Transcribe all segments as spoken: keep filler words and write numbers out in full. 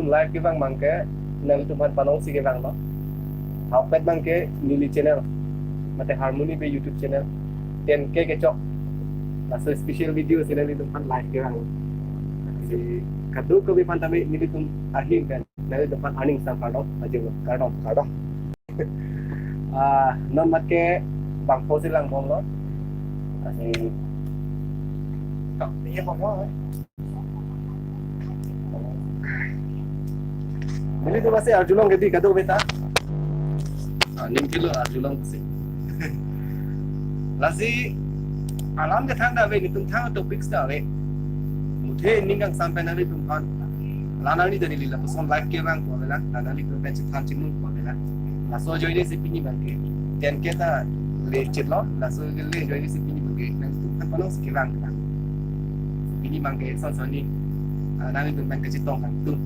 Live kevang abangke nanglitum aphan panongsi kevanglo. Ahokpet abangke neli channel, mate Harmony Bey YouTube channel, ten K kechok. Laso special video si nanglitum aphan live kevang. Si kadokave aphan tame nelitum ahin pen nanglitum aphan aning sang kardom, ajo kardom, kardom. Ah, non mat ke bangpho si langbomlo. Asi, tak, iya bangpho, eh. Nelitum asi arjulong ke di kadokave ta. Ah, ning kilo arjulong si. Lasi alam ke thangta ave, nelitum thang topics ta ave. Muthe ning kangsam pen nanglitum aphan. La nangli ta neli lapuson live kevangpo avelang, la nanglitum pen chethan chimungpo avelang. Laso ajoine si pini abangke ten K ta le chitlo, laso kele ajoine si pini abangke nanglitum aphan panongsi kevang avelang. Pini abangke son son ni, ah, nanglitum pen kachetong kangtung.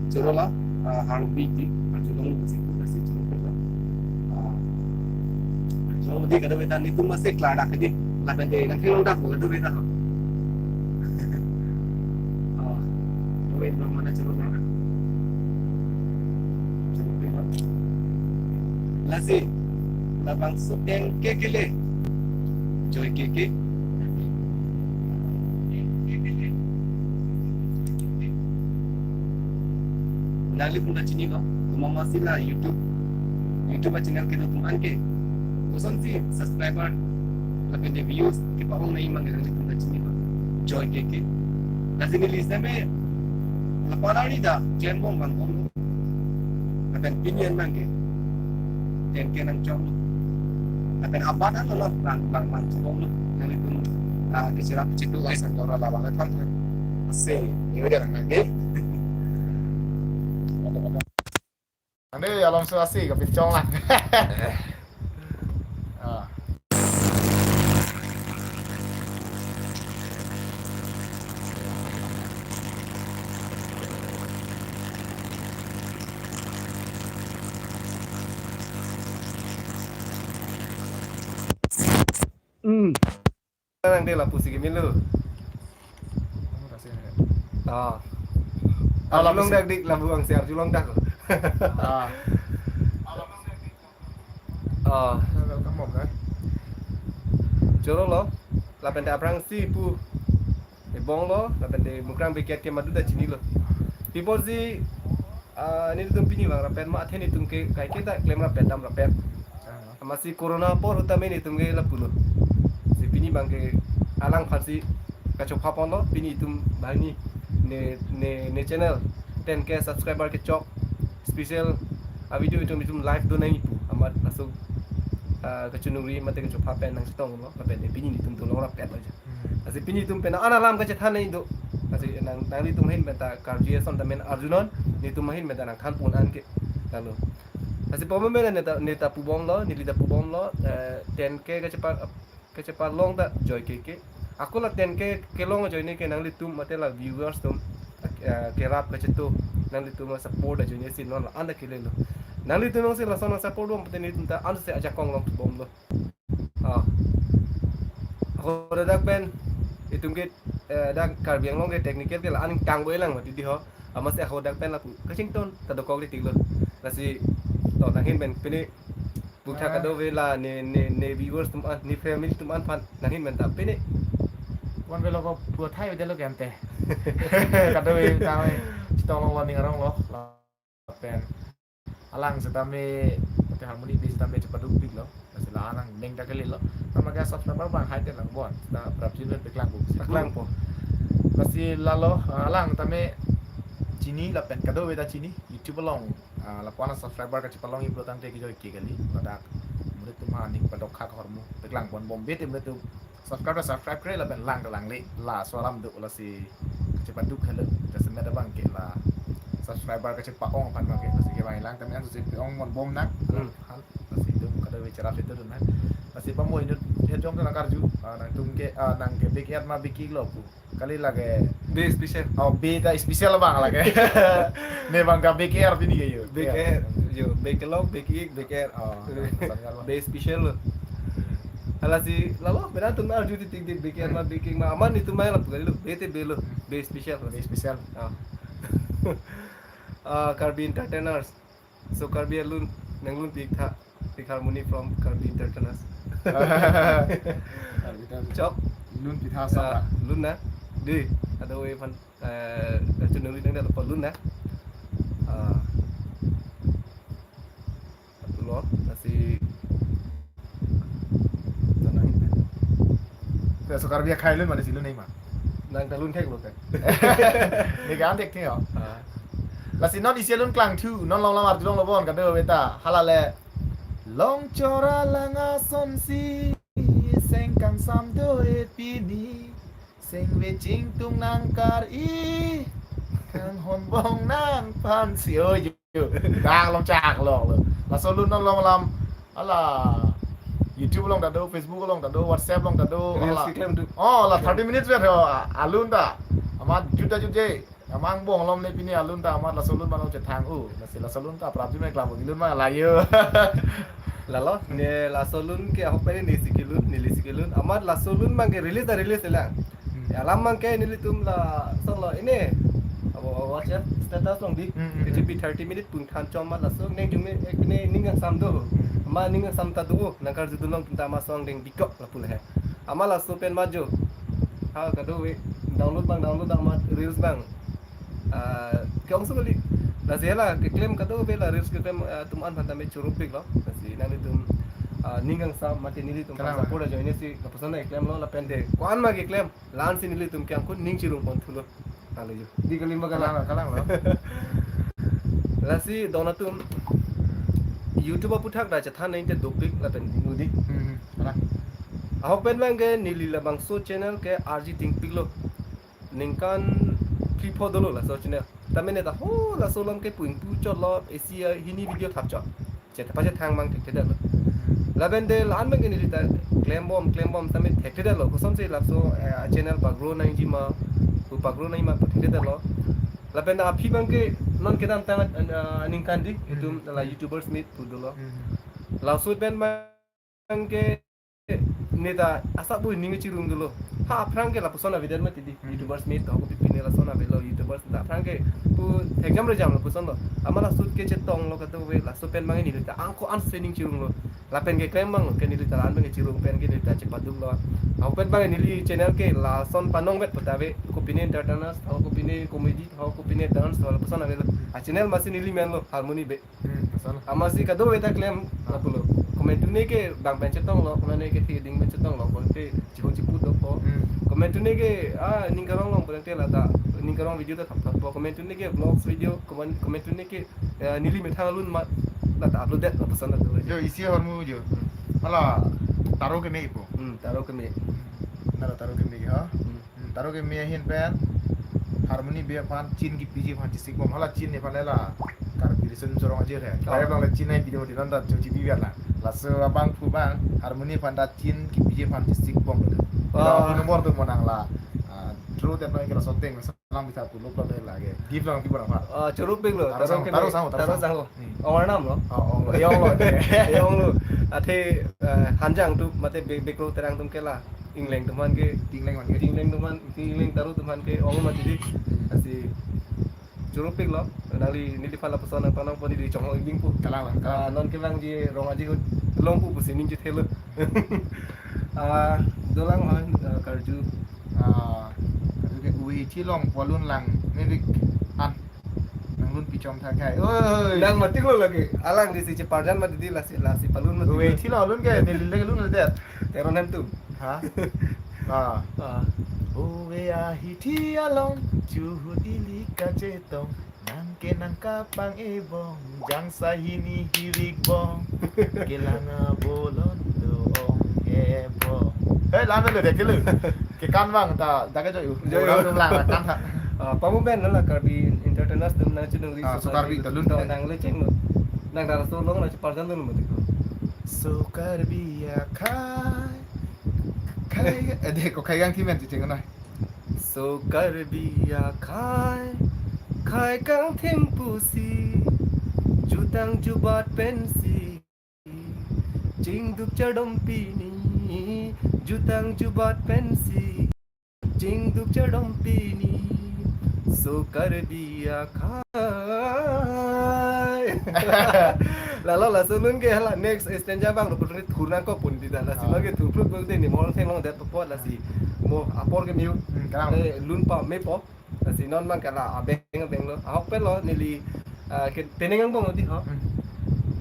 Chorolo, ah, Harmony Bey, arjulong si pu si choro lo. Ah, choro di kadokave ta nelitum masi klardak di, lapen de nangkelongdak kadokave ta. Ah, kadokave ta mana choro na. Lasi, labangso ten K kele. Joy K K. Nanglitum ta chinilo, komat masi la YouTube, YouTube a channel kedo atum an ke kosonsi subscriber lapen de views kepa-ong nangji abangke nanglitum ta chinilo. Joy K K. Lasi neli seme lapu arni ta klembom vangbomlo. Lapen pini an abangke ten K nangchoklo. Lapen abat an lo bang bang bang choklo. Nanglitum, ah, kecherap chitu lai sang dora la bang than than. Asi, ini udah nang lagi. Ande alom su asi kapinchong lang. Ah. Hmm. Nang de lapu si kemilo. Ah. Ah, lapu arjulong si dak dik lapu angsi arjulong dak. Ah. Ah. Welcome, Mom, eh? Chorolo, lapen de aphrangsi pu. Ebong lo, lapen de Mukrang Bey Kiat ke madu ta chinilo. People si, ah, nelitum pini vang rapet ma athe nelitum ke kaike ta klem rapet dam rapet. Ah. Amatsi corona apor ahut tame nelitum ke lapulo. Si pini abangke alangphan si kachopha ponlo, pini itum banghini ne, ne, ne channel ten K subscriber kechok special a video itum itum live do nangji pu amat laso, ah, kachiningri mate kachopha pen nangchetonglo, lapen de pini nelitum dolong rapet aja. Hmm. Lasi pini itum pen ana alam kachethan nangji do. Lasi nang, nanglitum ahin pen ta karju ason ta men arjunon, nelitum ahin pen ta nangthan pon an ke. Lalu. Lasi poma men neta, neta pubomlo, neli ta pubomlo, eh, ten K kachepa, kachepalong ta Joy K K. Ako la ten K kelong ajoine ke nanglitum mate la viewers atum, eh, kerap kachetu, nanglitum la support ajoine si non la anta kelelo. Nanglitum nangsi lason nang support bom pute nelitum ta ansi ajakong long pubomlo. Ah. Ako dak pen itum ke, eh, dak Karbi Anglong ke technical ke la aning tangbo elang mati di ho. Amatsi ako dak pen lapu kachington ta dokok di tiklo. Lasi to nanghin pen pini bukcha, ah, kadokave la ne, ne, ne viewers atum an, ne family atum an aphan nanghin pen ta pini. Wan velo ko pua thai velo ke ante. Kadokave ta chitong long warning arong lo. Lapen alang setame, mate Harmony Bey setame chepaduk piklo. Lasi la alang ning ta kelelo. Nama ke subscriber bang hai te lang bon. Ta prapjin pen peklangpo. Peklangpo. Lasi lalo, ah, alang tame chini lapen kadokave ta chini. YouTube along, ah, lapu-an subscriber kachepalongji pulo tangte ke Joy K K kali. Ladak monit atum aning padok khak hormu. Peklang ponbom bete monit atum subscribe ta subscribe kre lapen lang ta langle, laso alam do. Lasi kachepaduk helo, jasemet abangke la subscriber kachepa-ong aphan abangke, lasi kevang lang tame ansi chepa-ong ponbom nang. Hmm. Hal, lasi itum kadokave cherap itu dun nang. Lasi pamo inut ya jong ta nangkarju, ah, nangtum ke, ah, nang ke big air ma big ik lo pu. Kali lake. Bey special. Oh, Bey ta special abang lake. Ne abang ke big air pini ke yo. Big air. Yo, bey kelok, big ik, big air. Oh, sama lo. Bey special lo. Lasi, lalo, beda atum arju titik di big air ma, hmm, big ik ma. Amat itum ma lapu kali lo. Bey te bey lo. Bey special. Bey special. Ah. uh, Karbi Entertainers. So Karbi alun, nanglun piktha, Big Harmony from Karbi Entertainers. Chok. Lun pitha sa. Ah, lun na. Di, ada we pan, eh, ada chunung di nang ada lun na. Ah. Lo, lasi Tanang. Ya, so Karbi akhai lun mane si lun nai ma. Nang ta lun thek lo kan. Ni kan thek thek ho. Ah. Lasi non isi alun klangthu, non long lamar julong lo bon kado beta. Hala le. Long chora langa sonsi seng kangsam do-e pini. Seng veching tung nang kar-i. Kang honbong nang pan si oi. Dak long chak long lo. Laso lun non long lam. Ala. YouTube long ta do, Facebook long ta do, WhatsApp long ta do. Reels ala. Keklem tu. Oh, la thirty minutes vet ho. Alun ta. Amat juta juje. Amang bong lom le pini alun ta amat laso lun ma long chethang u. Lasi laso lun ta prapji ma klam lun ma layo. Lalo, ne laso lun ke ahok pen neli si kelun, neli si kelun. Amat laso lun mang ke release ta release lang. Hmm. Ya, alam mang ke nelitum lason lo ini. Abo, abo, WhatsApp status long di. Hmm, hmm, K J P hmm. Thirty minute pun than chom amat laso neng jung ne, eh, ne ning kangsam do. Hmm. Ma ning kangsam ta do. Nang karju dun long tum ta ma song deng bikok lapu le he. Amat laso pen ma jo. Ha kado we download bang, download bang amat reels bang. Ah, ke-ong so kali. Lasi la keklem kado be la reels keklem, ah, atum an aphan tame choro pik lo. Lasi nanglitum, ah, ning kangsam mate nelitum Kalang. Support ajoine si lapuson keklem lo lapen de. Ko-an ma keklem. La-an si nelitum ke angkun ning chirung pon thulo. Lalu jo. Di kali ma kalang. Kalang, kalang lo. Lasi don atum YouTube aputhak ta chethan nang te dopik lapen nudi. Hmm, hmm. Kalang. Ahok pen bang ke neli labangso channel ke arji ting pik lo. Ningkan phli pho dolo laso channel. Tame ne ta ho laso lom ke puing pu chot lo isi, eh, hini video thap chot. Chet pa chet thang mang thekthedet lo. Lapen de la-an bang ke neli ta klem bom, klem bom tame thekthedet lo. Kosonsi laso, eh, channel pagro nangji ma, pu pagro nangji ma pu thekthedet lo. Lapen aphi bang ke non kedamtang, eh, ningkan di, itum Hmm. la YouTubers meet pu dolo. Hmm. Laso pen bang ke ne ta asap bu ning chirung dolo. Ha aphrang ke lapuson avedet mati di. Hmm. YouTubers meet ho kopi pine lason avelo YouTubers ta aphrang ke pu thekjam rejam lapuson lo. Amat laso ke chetong lo kado we laso pen bang neli ta angko an si ning chirung lo. Lapen keklem bang lo ke neli ta la-an bang ke chirung pen ke neli ta chepaduk lo. Ahok pen bang neli channel ke lason panong vet puta ve kopine entertainers, ho kopine comedy, ho kopine dance, ho lapuson avelo. A channel masi neli men lo Harmony be. Hmm, lason. Amatsi kado-ve ta klem, ah, lapulo. Komantu ne ke bang pen chetong lo, komantu ne ke theding pen chetong lo, bonte chihu chipu do po. Hmm. Komantu ne ke, ah, ning karong long bonte la ta, ning karong video ta thap thap po. Komantu ne ke vlogs video, koman-, komantu ne ke, eh, neli methang alun ma la ta upload det lapuson ta do. Jo, isi ahormu jo. Hmm. Hala, taro keme po. Hmm, taro keme. Hmm. Nara taro keme ha? Hmm. Hmm, taro keme ahin pen Harmony be aphan chin kepiji aphan chesik bom, hala chin nephan le la Karbi Riso Nimso Rong Aje he. Oh. Pai abang le chin nai video di non ta chu chibi biar la. Laso abang phu bang Harmony aphan ta chin kepiji aphan chesik bom. Oh. Ila phone number tu mo nang la. Ah, draw te noi ke la shooting salam bisa tu lok la lage. Give lang ki bona aphan. Ah, choro pik lo, taro taro sang, keme, taro sang, taro taro sang. Sang lo. Hmm. Ong arnam lo. Oh, ong lo. Ong lo. Ong lo. Athe, eh, Hanjang tu mate be-, Bekro Terang atum ke la. Tingleng atum aphan ke. Tingleng aphan ke. Tingleng atum aphan, Tingleng taro atum aphan ke ong mati di. Lasi choro pik lo. Nangli neliphan lapuson nangpanong pon di chonghong ibing pu. Kalang la, kalang. Ah, non kevangji Rong Aje ahut long pu pusi ning chethelo. Ah, dolang aphan, ah, karju. Ah, karju ke uve thi long pu alun lang mevek an. Nanglun pichom tha khai. Oi. Nang mati lo lagi. Alang di si cheparjan mati di lasi, lasi palun mati. Uve thi long alun ke neli le lun le det. Teron hem tu. Ha? Ah. Ah. Uve ahithi along, chuhu ili kachetong, nang ke nang kapang ebong, jangsa hini hirik bong, kelang abolon do ong hebong. Hei, lana le dek le. Ke kan bang ta, ta ke joyu. Joyu. Orang tum lang kan tha. Ah, pamu ben la Karbi Entertainers atum nang chunung ri. Ah, so Karbi ta lun ta nang le cheng lo. Nang ta so long nang cheparjan lo mati ko. So Karbi akhai. Khai, eh, de ko khai gang thi men cheng nai. So Karbi akhai, khai kangthim pusi, jutang jubat pensi, chingduk chardom pini, jutang jubat pensi, chingduk chardom pini, so Karbi akhai. Lalo laso lun ke hala next stranger abang lo putri thur nangkok pon di ta, lasi Ah. non ke thur plut pon di ni mol theng longdet apot lasi mo apor ke miu. Hmm, kalang. Eh, lun pa mepo. Lasi non abang ke la abeng abeng lo. Ahok pen lo neli, ah, ke teneng angbong lo di ho. Hmm.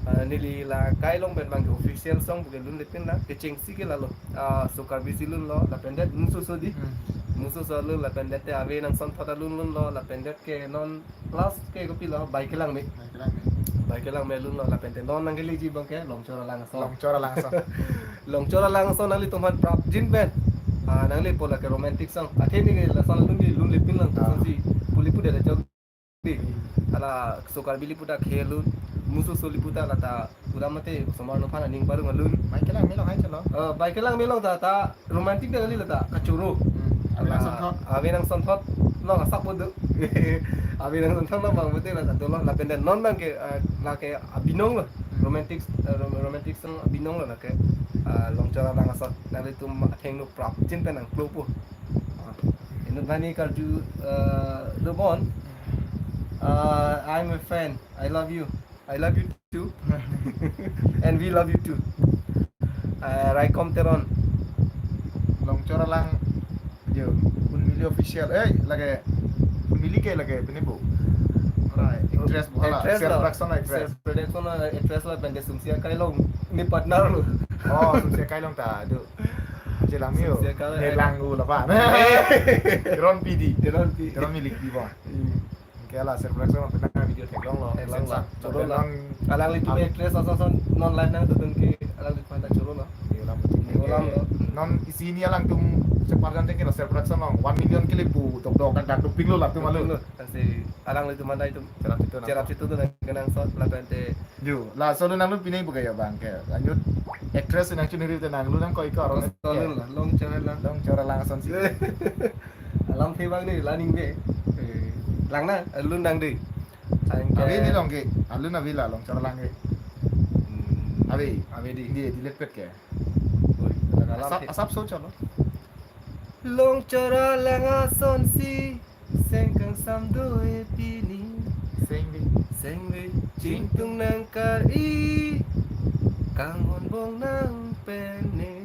Ah, neli la kai along pen abang ke official song pu ke lun lepin la kechengsi ke lalo. Ah, Sokarbisi lun lo lapen det Musoso di. Hmm. Musoso lun lapen det te Ave Nangsonthot alun lun lo lapen det ke non last ke kopilo, Bai Kelang Me. Bai Kelang Me. Bai Kelang Me lun lo lapen te non nangkeleji abang ke Longchor Alang Ason. Longchor Alang Ason. Longchor Alang Ason nanglitum aphan prapjin pen. Ah, nanglepo lake romantic song. Athe neli lason lun di lun lepin lang Ah. sonsi puli pudet chok di. Hala Sokarbi lipu ta khel lun, Musoso lipu ta lata pura mate osomar no aphan aning parong alun. Bai Kelang Me lo hai chalo. Eh, Bai Kelang Me lo ta, ta romantic dak kali lata kachoro. Hmm. Ave Nangsonthot. Ave Nangsonthot lo asap bodo. Ave Nangsonthot lo abang mate lata dolo lapen det non abang ke, eh, lake abinong lo. Hmm. Romantic, eh, rom-, romantic song abinong lo lake, eh, Longchor Alang Ason. Nanglitum athengno prapjin pen nangklopo. Ah, inut bani karju, eh, dobon. Uh, I'm a fan. I love you. I love you too. And we love you too. Uh, Raikom Teron. Longchor Alang, jo, Unmili official. Eh, lake, Unmili ke lake, pini bu. Ora, actress bu hala, actress Sher lo. Production actress. Sher Production actress lo, pen te Sungsia Kailong ni partner lo. Oh, Sungsia Kailong ta, aduh. Jelang mio. Sungsia Kailong. Nelang u lapan. Teron P D. Teron P. Teron milik di ba. Hmm. Ke la Sher Production pernah video theklong lo. Theklong lo. Choro lo. Alanglitum actress ason ason non live nangtutun ke alanglitum ta choro lo. Ke ulam betul. Ke ulam lo. Non isi ni alangtum separjan ke la Sher Production lo. One million kelepu dokdok kan dak doping lo latum alu. Doping lo. Kasi alanglitum anta itum. Cherap chitu nang. Cherap chitu tu nang kenangsot lapen te. Ju, laso nanglun pini buka ya abang ke. Lanjut actress nangchuniri te nanglun nangkoi ko aron. Laso lun la, Longchor Alang. Longchor Alang Ason si. Alamthe abang ni la ningve. Eh, lang na, alun nang di. Ang ke Ave ni long ke, alun ave la Longchor Alang ke. Hmm. Ave. Ave di. Di, di lepet ke. Oi, alam Asap, ke. Asap so chalo. Longchor Alang Ason si, seng kangsam do-e pini. Sengve. Sengve, Chingtung nangkar-i, kanghon bong nangpene.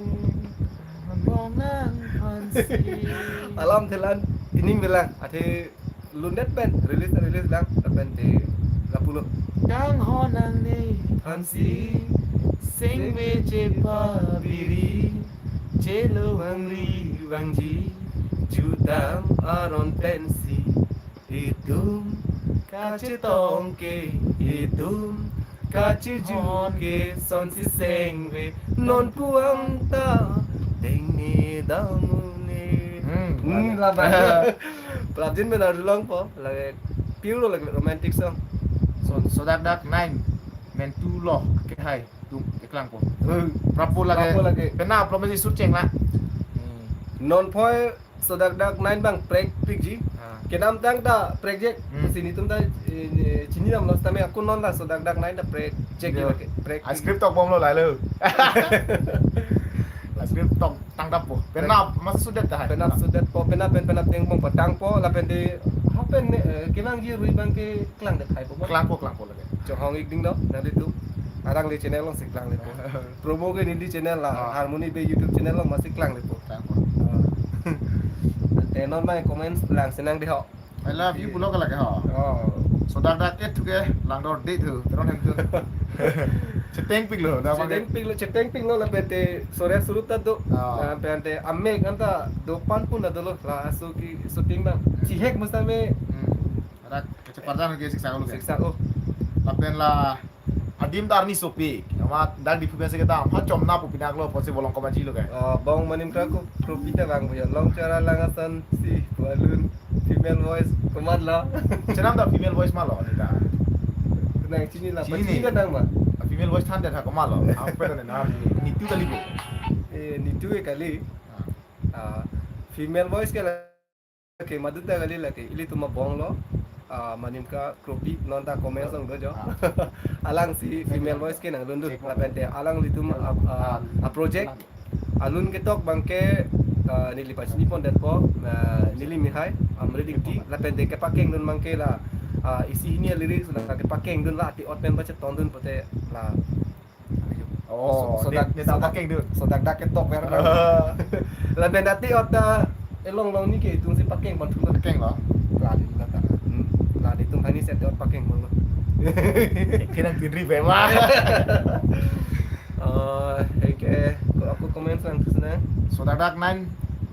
Kanghon bong nangphansi. Alamthe la-an, ining bilang, athe lundet pen, release, release lang, lapen te, lapulo. Kanghon nangne phansi, sengve chepabiri, chelo vangri vangji, jutang aron pensi, itum kachetong ke, itum kacheju ke, sonsi sengve, non puang ta, tengne dangne. Hmm, hmm, laban. Prapjin benar dulong po, lake pure lake romantic song. So, Sodak Dak Nine, mentu lo ke hai, tum keklangpo. Hmm. Prapo lake, prapo lake. Penap lo mesi shoot cheng la. Hmm. Non phoi Sodak Dak Nine abang prekpikji. Ah. Kedamtang ta prekjek. Hmm. Sini tum ta, eh, chini dam lo sitame akun non ta Sodak Dak Nine ta prekjek. Yo. Lake. Prek. A script tok bom lo lai lo. A script tok tangdap po. Penap mas sudet ta hai. Penap sudet po, penap pen penap deng bom patang po lapen te happen ne, eh, kenang ji rui abang ke klangdet hai po. Klangpo, klangpo lake. Chonghong ik ding do, nanglitum. Alangli channel alongsi klanglepo. Promo ke neli channel la, ah, Harmony Bey YouTube channel along masi klanglepo. Klangpo. Ah. Te non mai comments lang senang di ho. I love you, iya, pulo kalake ho. Oh. Sodak Dak et thu ke, langdor de thu, teron hem thu. Chetengpik lo, da abang ke. Chetengpik lo, chetengpik lo lapen te Surya Surup ta do. Ah. Lapen te Amek anta do pan pun ta dolo, laso ke shooting abang. Hmm. Chihek mustame. Hmm. Rak Kacheparjan ke siksak lo ke. Siksak lo. Lapen la adim ta arni sopik. Amat dak Diphu pensi kedam. Ha chomna pu pinak lo, posi bolong komaji lo ke. Oh, bong Manimka Kropi ta vang puya. Longchor Alang Ason si, pu alun. Female voice, komat lo. Chenam ta female voice ma lo, ni ta. Nang chini la, chini. Chini kan nang ma. Female voice than det ha komat lo. Apa ta ne na, nitu kali bo. Eh, nitu e kali. Ah. Ah, female voice ke la. Okay, maduta kali lake, ilitum abong lo, ah, Manimka Kropi, non ta comments along do jo. Ah. Alangsi female voice ke nanglun dun, lapen te alanglitum a, a, a project, alun ketok abang ke, ah, neli pachini pondetpo, ah, neli mihai, Amri Dingti, lapen te kepakeng dun abang ke la, ah, isi hini a-lyrics la kepakeng dun la ati ot pen pachetong dun pote la. Oh, So- so ne, dak- ne so dak keng dun. So dak dak ketok ver. Ah, Lapen ati ot ta elong long ni ke itum si pakeng pon thu. Keng lo. La di la ta. Hmm. La di itum hani set ot pakeng pon lo. Kena pinri bema. Oh, oke. Ko aku comment lang terus na. So dak dak nang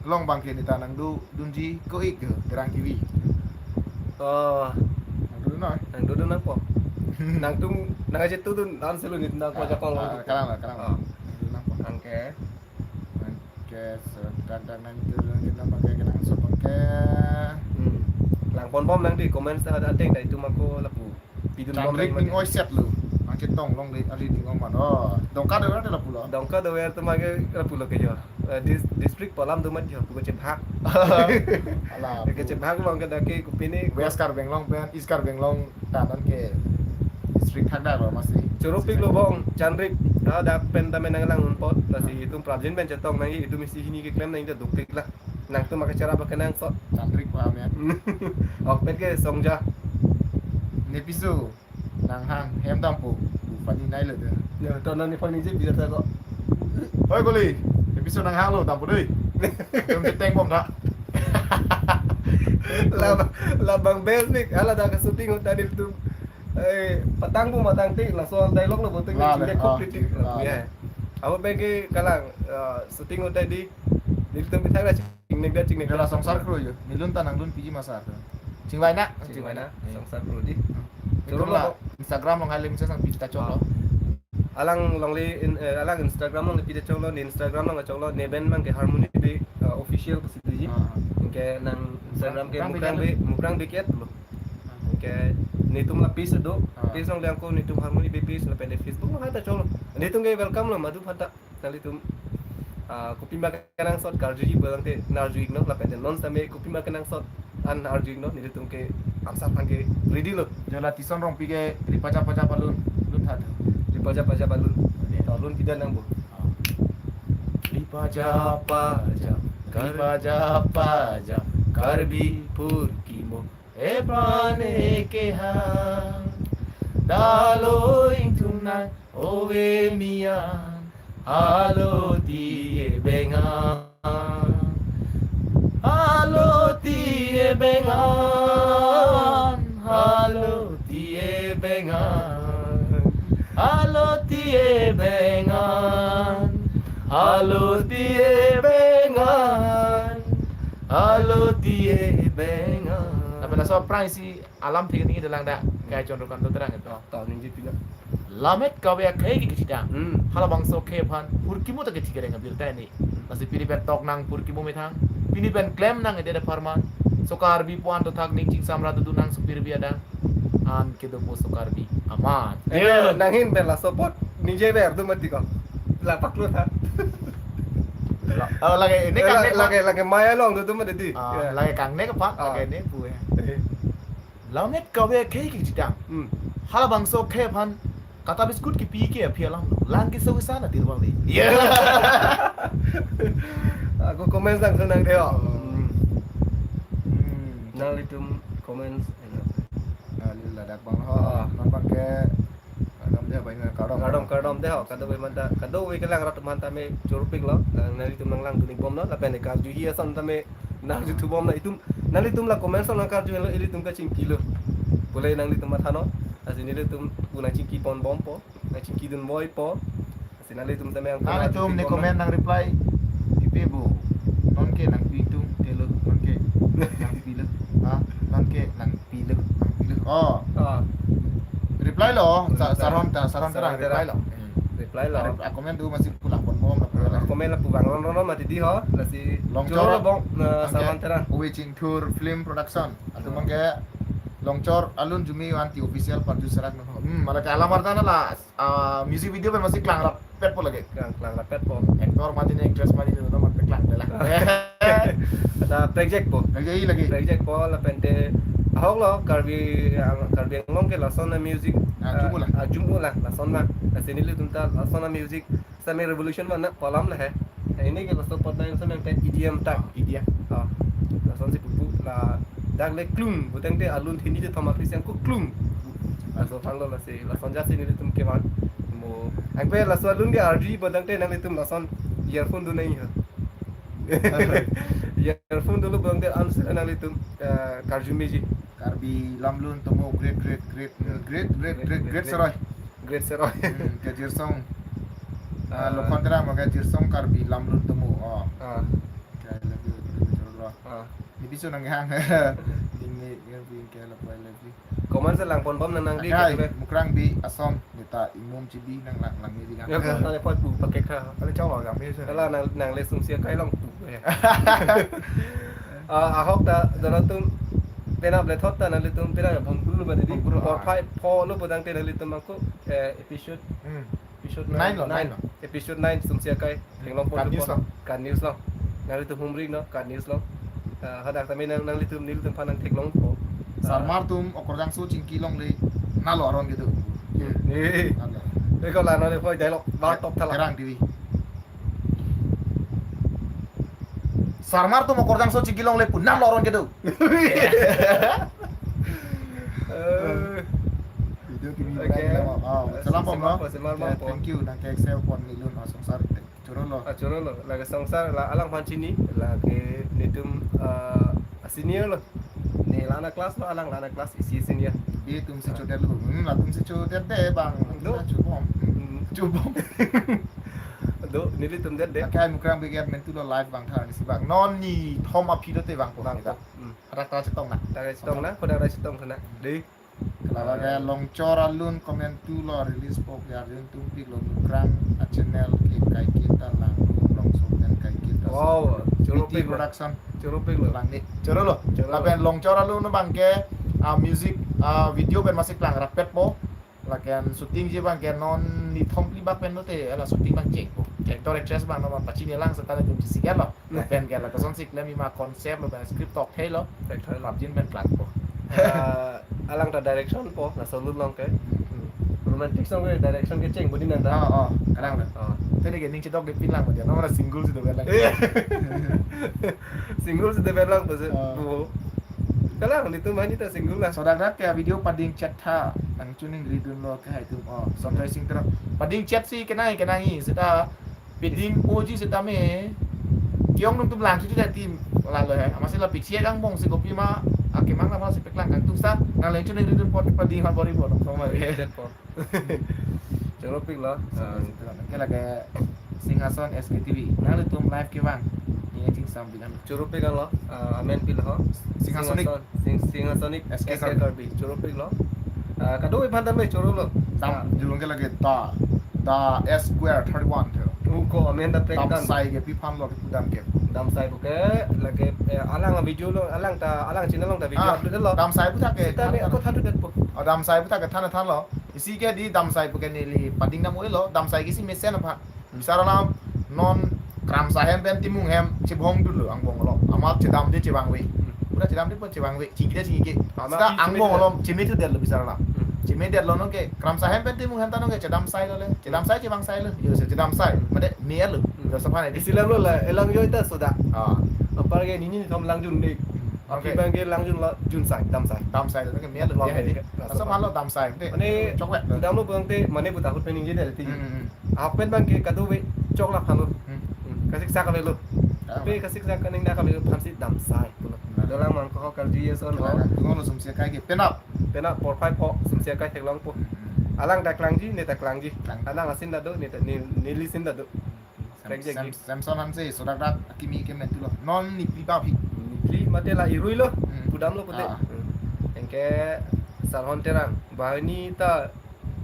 long bang ke neta nangdodunji ko-ik ke Terang T V. Oh, Nangdodun noi. nangdodun nangpo. Nangtum nangchetudun dan selu ni nangpo jakong Ah, lo. Kalang lo, kalang lo. Ah. Nangdodun nangpo. Oke. Oke, so dak dak nang itu nang kita pakai kenang so pakai. Hmm. Lang pon bom nang di comment sa ada ting dai itum ako lapu. Pidun bom Chandrik nang ning mati. Oi set lo. Nangchetong long di ari di ngom man. Oh, Dongka do ate lapu lo. Dongka do wer tu mage lapu lo ke jo. Eh, dis- district palam do mat jo, puko chebhak. Ala. Ke chebhak long ke dake kopine. West Karbi Anglong pen East Karbi Anglong tanan ke district thak dak lo masi. Choro pik lo bong, Chandrik. Ah, dak pen tame nanglang unpot, lasi itum prapjin pen chetong nang itum isi hini keklem nang ita dukpik la. Nangtum ake chara pakai nang so. Chandrik paham ya. Ok, pet ke songja. Ne piso nanghang hem dampo. Bu pani nai lo de. Ya, to nang ni pani je biar ta ko. Oi koli, ne piso nanghang lo dampo dei. Jom cheteng bom dak. Labang, labang best nik, ala dak shooting hotel itu. Eh, patang bu matang ti, laso dialogue lo bote La, chingde la, kok ah, titik ah, ya. Aku pengen kalang, eh, shooting hotel di, di itu kita ada chingnek dah chingnek. Dela songsar kro yo. Nilun ta nanglun P G Masar. Chingvai na. Chingvai na, songsar kro di. Itu Choro la lo. Instagram long hai le misa sang pita chong lo. Alang longle in, eh, alang Instagram long pita chong lo, ni Instagram long chong lo, ne ben mang ke Harmony Bey, eh, official ke situ ji. Ah. Ke nang Instagram ke Mukrang Bey Mukrang kan? Bey, Mukrang Bey ket lo. Ke netum la page do, Ah. page long dang ko netum Harmony Bey page lapen Facebook long hata chong lo. Netum ke welcome lo madu phanta. Nanglitum, ah, kopi ma kenangsot karjuji pulang te narju-ik non lapen te non same kopi ma kenangsot an arju-ik non, nelitum ke ansar aphan ke ready lo. Jola Tison Rongpi ke ripaja paja palun lun thad. Ripaja paja palun. Ini tahun lun pida nang bu. Ripaja paja, ripaja paja, Karbi purkimo, epran ekeha. Dalo ingtung nang ove mian, alo tie bengan. Alo tie bengan, alo tie bengan, alo tie bengan, alo tie bengan, alo tie bengan. Tapi laso aphrang isi alam thik ni dalang dak, kachonro kan to terang itu. Tahun ini pina. Lammet kave akhei ke kachidang. Hmm. Halabangso akhei aphan purkimo ta kethi kereng abirta ni. Lasi pini pen tok nang purkimo methang. Pini pen klem nang ede de pharman. So Karbi puan to thak ning chingsamra tu nang supir bi adang. An kedo po so Karbi amat. Eh, nanghin pen laso apot ningje ver tu mati ko. Lapak lo tha. Oh, lagi ini kan lagi, lagi maya long tu tu mati di. Ah, lagi kang nek apa? Ah. Lagi ini pu ya. Eh. Lammet kave akhei ke kachidang. Hmm. Halabangso akhei aphan kata biskut kipi ke aphi alam lo. Lang ke so sana tirwang le. Yeah. Aku comment sang senang deh. Hmm. Hmm. Nanglitum comment. Ah, lil ladak bang ho. Ah. Nampak ke kardom deh, bang, kardom. Kardom, kardom deh ho. Kadokave manta, kadokave kelang rat manta me choro pik lo. Nang, nanglitum nanglang dunik bom lo. Lapen karjuji ason tame nang YouTube bom na itum, nanglitum la comment son nang karju lo, ilitum kachingki lo. Pule nanglitum matha non, lasi nelitum pu nangchingki pon bom po, nangchingki dun boi po. Lasi nanglitum tame ang nanglitum ne comment nang reply. Ipi bu. Non ke nangpi tung telo, non ke nangpi lo. Ha, non ke nangpi lo, nangpi lo. Oh. Ah. Reply lo, sa-, Sarhon ta, Sarhon ta reply lo. Reply lo. Are, a comment tu masih pulang pon bom la pulang. A comment lapu vang ron ron mati di ho, lasi Longchor choro lo bong, na, angke Sarhon Terang. Uwe Chingthur Film Production. Atum angke Longchor alun jumi anti official parju serak no. Hmm, mala ke alam arta na la, ah, music video pen masih klang rapet po lagi. Klang, klang rapet po. Actor mati ne, actress mati ne, no mati klang de la. Ada project po. Lagi, lagi. Project po lapen te ahok lo Karbi, ah, Karbi Anglong ke lason na music. Ah, ah, jumbo la. Ah, jumbo la, lason na. Lasi nelitum ta lason na music. Same revolution mana kolam la he. Ini ke laso apot na same ke E D M ta. E D M. Ah, lason si pupu la Dak le klung, putangte alun hini te thom akhri si angko klung. Laso aphan lo lasi, lason jasi nelitum kevan. Mo, angpe laso alun ke arji putangte nanglitum lason earphone do nangji ha. Earphone dolo putangte answer nanglitum, eh, karju meji. Karbi lamlun tomo great, great, great, great, great, great, great seroi. Great seroi. Hmm, ke jirsong. Ah, ah. Lokhon Terang mo ke jirsong Karbi lamlun tomo. Oh. Ah. Ke lagi, lagi, lagi, lagi. Ah. Ni bisu nang hang. Ini, ini, ini, ke lapai lagi. Comment si langponbom nang nangdi. Akai, ke, mukrang bi asom, neta imum chibi nang lang, lang ni di kan. Ya, kok tanya pot bu pakai kha. Kali cawal kami se. Kala nang, nangle sumsi akai long pu, ya. Ah, ahok ta, dono tum, penap le thot ta nanglitum, penap ya, bom guru ba di, bom guru, ah. Porphai pho lo putangte nanglitum angko, eh, episode, hmm, episode nine lo, nine, nine lo. Episode nine sumsi akai, hmm, theklongpon kat news lo. Kat news lo. Nanglitum humring lo, kat news lo. Ah, hadak tame nang, nanglitum, nelitum aphan nang theklongpo. Ah. Sarmar tum okorjangso chingki longle, nalo aron kedo. Eh. Nalo. Eko la nale poi dialogue, bar top thala. Terang T V. Sarmar tum okorjangso chingki longle pu nalo aron kedo. Eh. Video T V. Oke. Bilang lama. Ah, salam pom, salam no? Pom, salam pom. Thank you, nang ke excel pon nilun, ah, songsar. Choro lo. Ah, choro lo. Lake songsar, la alangphan chini, lake netum, ah, senior lo. Ne la-an a class lo, alang la-an a class isi senior. Itum si, ah, chodet lo. Hmm, latum si chodet de bang. Do. Chubom. Hmm. Chubom. Do, nelitum det de. Akai mukrang biget mentu lo live bang tha ni si bang. Non ni thom aphi do te bang po. Bang po. Hmm. Hadak ta chetong na. Hadak chetong na, hadak chetong na. Dei. Kala ke Longchor alun comment tu lo release po ke arjun tumpik lo mukrang a channel ke kaiketa lang longso pen kaiketa. Wow, choro pik lo. Production. Choro pik lo. Lang ni. Choro lo. Choro lo. Lapen Longchor alun bang ke, ah, music, ah, video pen masik lang rapet po. Lapen shooting ji bang ke non ni thom phli bak pen lo te, ala shooting bang cheng po. Actor actress bang non pachini lang seta netum chisi ke lo. Lapen ke la koson si klem ima concept lo, pen script tok thei lo. Tok thei lo. Pap jin pen klang po. Ah, alang ta direction po, laso alun long ke. Hmm. Romantic song ke direction ke cheng budi nang ta. Oh, oh, kalang lo. Oh. Te ne ke ning chedok de pin lang po dia. Nomor single si dover lang. Single si dover lang po se. Oh. Oh. Kalang, netum mani ta single la. Sodak dak ke video pading chet tha, nang chuning ridun lo ke hai tum. Oh, Sonjoy Singh Terang. Pading chet si kenai, kenai seta Pading poji setame. Kiong nung tum lang chuchu jati lalo he. Amatsi la pik siak angbong si kopi ma, akemang nama si peklang kangtung sa. Nang leng chuning ridun pot pading hal bori bor. Kong ma. Ridun pot. Choro pik lo. Ah, ke lake Singhason S K T V. Nanglitum live kevang. Ini ching sam bilang. Choro pik lo. Ah, amen pil ho. Singhason. Singhason. Sing, Singhason S K Karbi. Choro pik lo. Ah, kado-an aphan tame choro lo. Dam, ah, jurung ke lake da, da S Square thirty-one tho. Uko amen da pek dam. Damsai ke pi aphan lo ke pudam ke. Damsai pu ke lake, eh, alang video lo, alang ta, alang channel along ta video, ah, upload lo. Damsai pu tha ke. Seta ne ako than tu det po. Oh, Damsai pu tha ke than than lo. Isi ke di Damsai pu ke neli pading dam oi lo, Damsai ke isi mesen aphan. Bisar alam non Kramsa hem pen Timung hem chebong dulu angbong lo. Amat chedam de chevangve. Hmm. Pura chedam de pun chevangve. Chingki de chingki. Amat seta angbong lo cheme thu det lo bisar alam. Hmm. Cheme det lo non ke Kramsa hem pen Timung hem ta non ke chedamsai lo le. Chedamsai chevangsai lo. Yo se chedamsai. Hmm. Made me lo. Hmm. Yo sapan. Isi lam lo la elang yo ita soda. Ah. Apar ke nini thom lang jun de. Hmm. Aphi, oke, bang ke lang jun lo junsai, damsai. Damsai lo ke me lo. Lo ya ke, ini. Ke. Asa aphan lo damsai. Te. Mane chok wet lo. Dam lo bang te mane buta hut pening je de ti. Hmm, hmm, hmm. Ahok pen bang ke kado-an chok la aphan lo. Hmm. Hmm. Kasik sak kave lo. Ah. Pe kasik sak kaning na kave lo aphan si damsai pulo. Nah. Dolang mang ko karju ye son. Dolang ho. Tunggu lo sumsi akai ke penap. Penap porphai pho sumsi akai theklong po. Hmm. Alang ta klangji, ne ta klangji. Klang. Alang asin ta do, ne ta ne, neli sin ta do. Sam-, Rek jegi. Sam-, Samson Hanse, sodak dak akimi ke mentu lo. Non ni phli ba phi. Ni phli mate la irui lo. Hmm. Pudam lo pute. Ah. Hmm. Anke Sarhon Terang. Bahini ta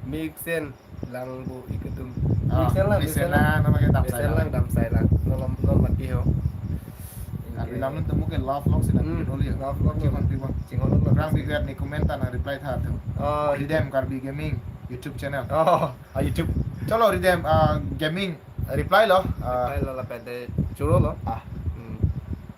Mixen lang bu iketum. Ah, Mixen lang, Mixen Mixen lang. Lang, nama ke damsai Mixen lang. Lang, damsai lang. Nolom, nolom mati ho. Karbi lamlun temu ke love long sih, hmm, dulu ya. Love long. Chinghon pi bang. Chinghon lo. Orang bigat ni komentar nang reply tha tu. Oh, Ridem Karbi Gaming YouTube channel. Oh, ah, YouTube. Chalo Ridem, ah, Gaming reply lo. Ah. Reply lo lapen te choro lo. Ah. Hmm.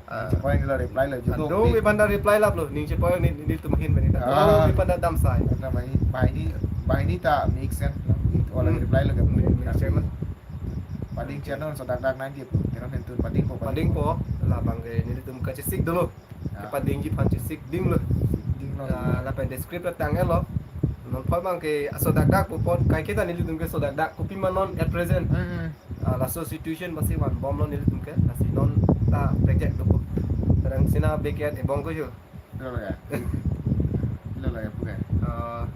Ning chepoyang lo reply lo. Aduh, wi panda reply lap lo. Ning chepoyang ni, ni tumahin mani ta. Ah. Aduh, wi panda damsai. Panda bahini, bahini, bahini ta Mixen. Wala, hmm, reply lo ke. Hmm, Mixen lo. Pading channel sodak dak nang ke. Kira nentun pading po, pading po. labang ke nelitum kachesik dolo. Ya. Kepadingji aphan chesik dinglo. Dinglo. Ah, lapen describe tang-etlo. Non apot abang ke aso dakdak pu apot kaike ta nelitum ke so dakdak kopi ma non at present. Hmm. Ah, laso situation basi vanbomlo nelitum ke. Lasi non ta project dopo. Kadang sina beket ebong ko yo. Lo ya. Lo ya, puke. Ah,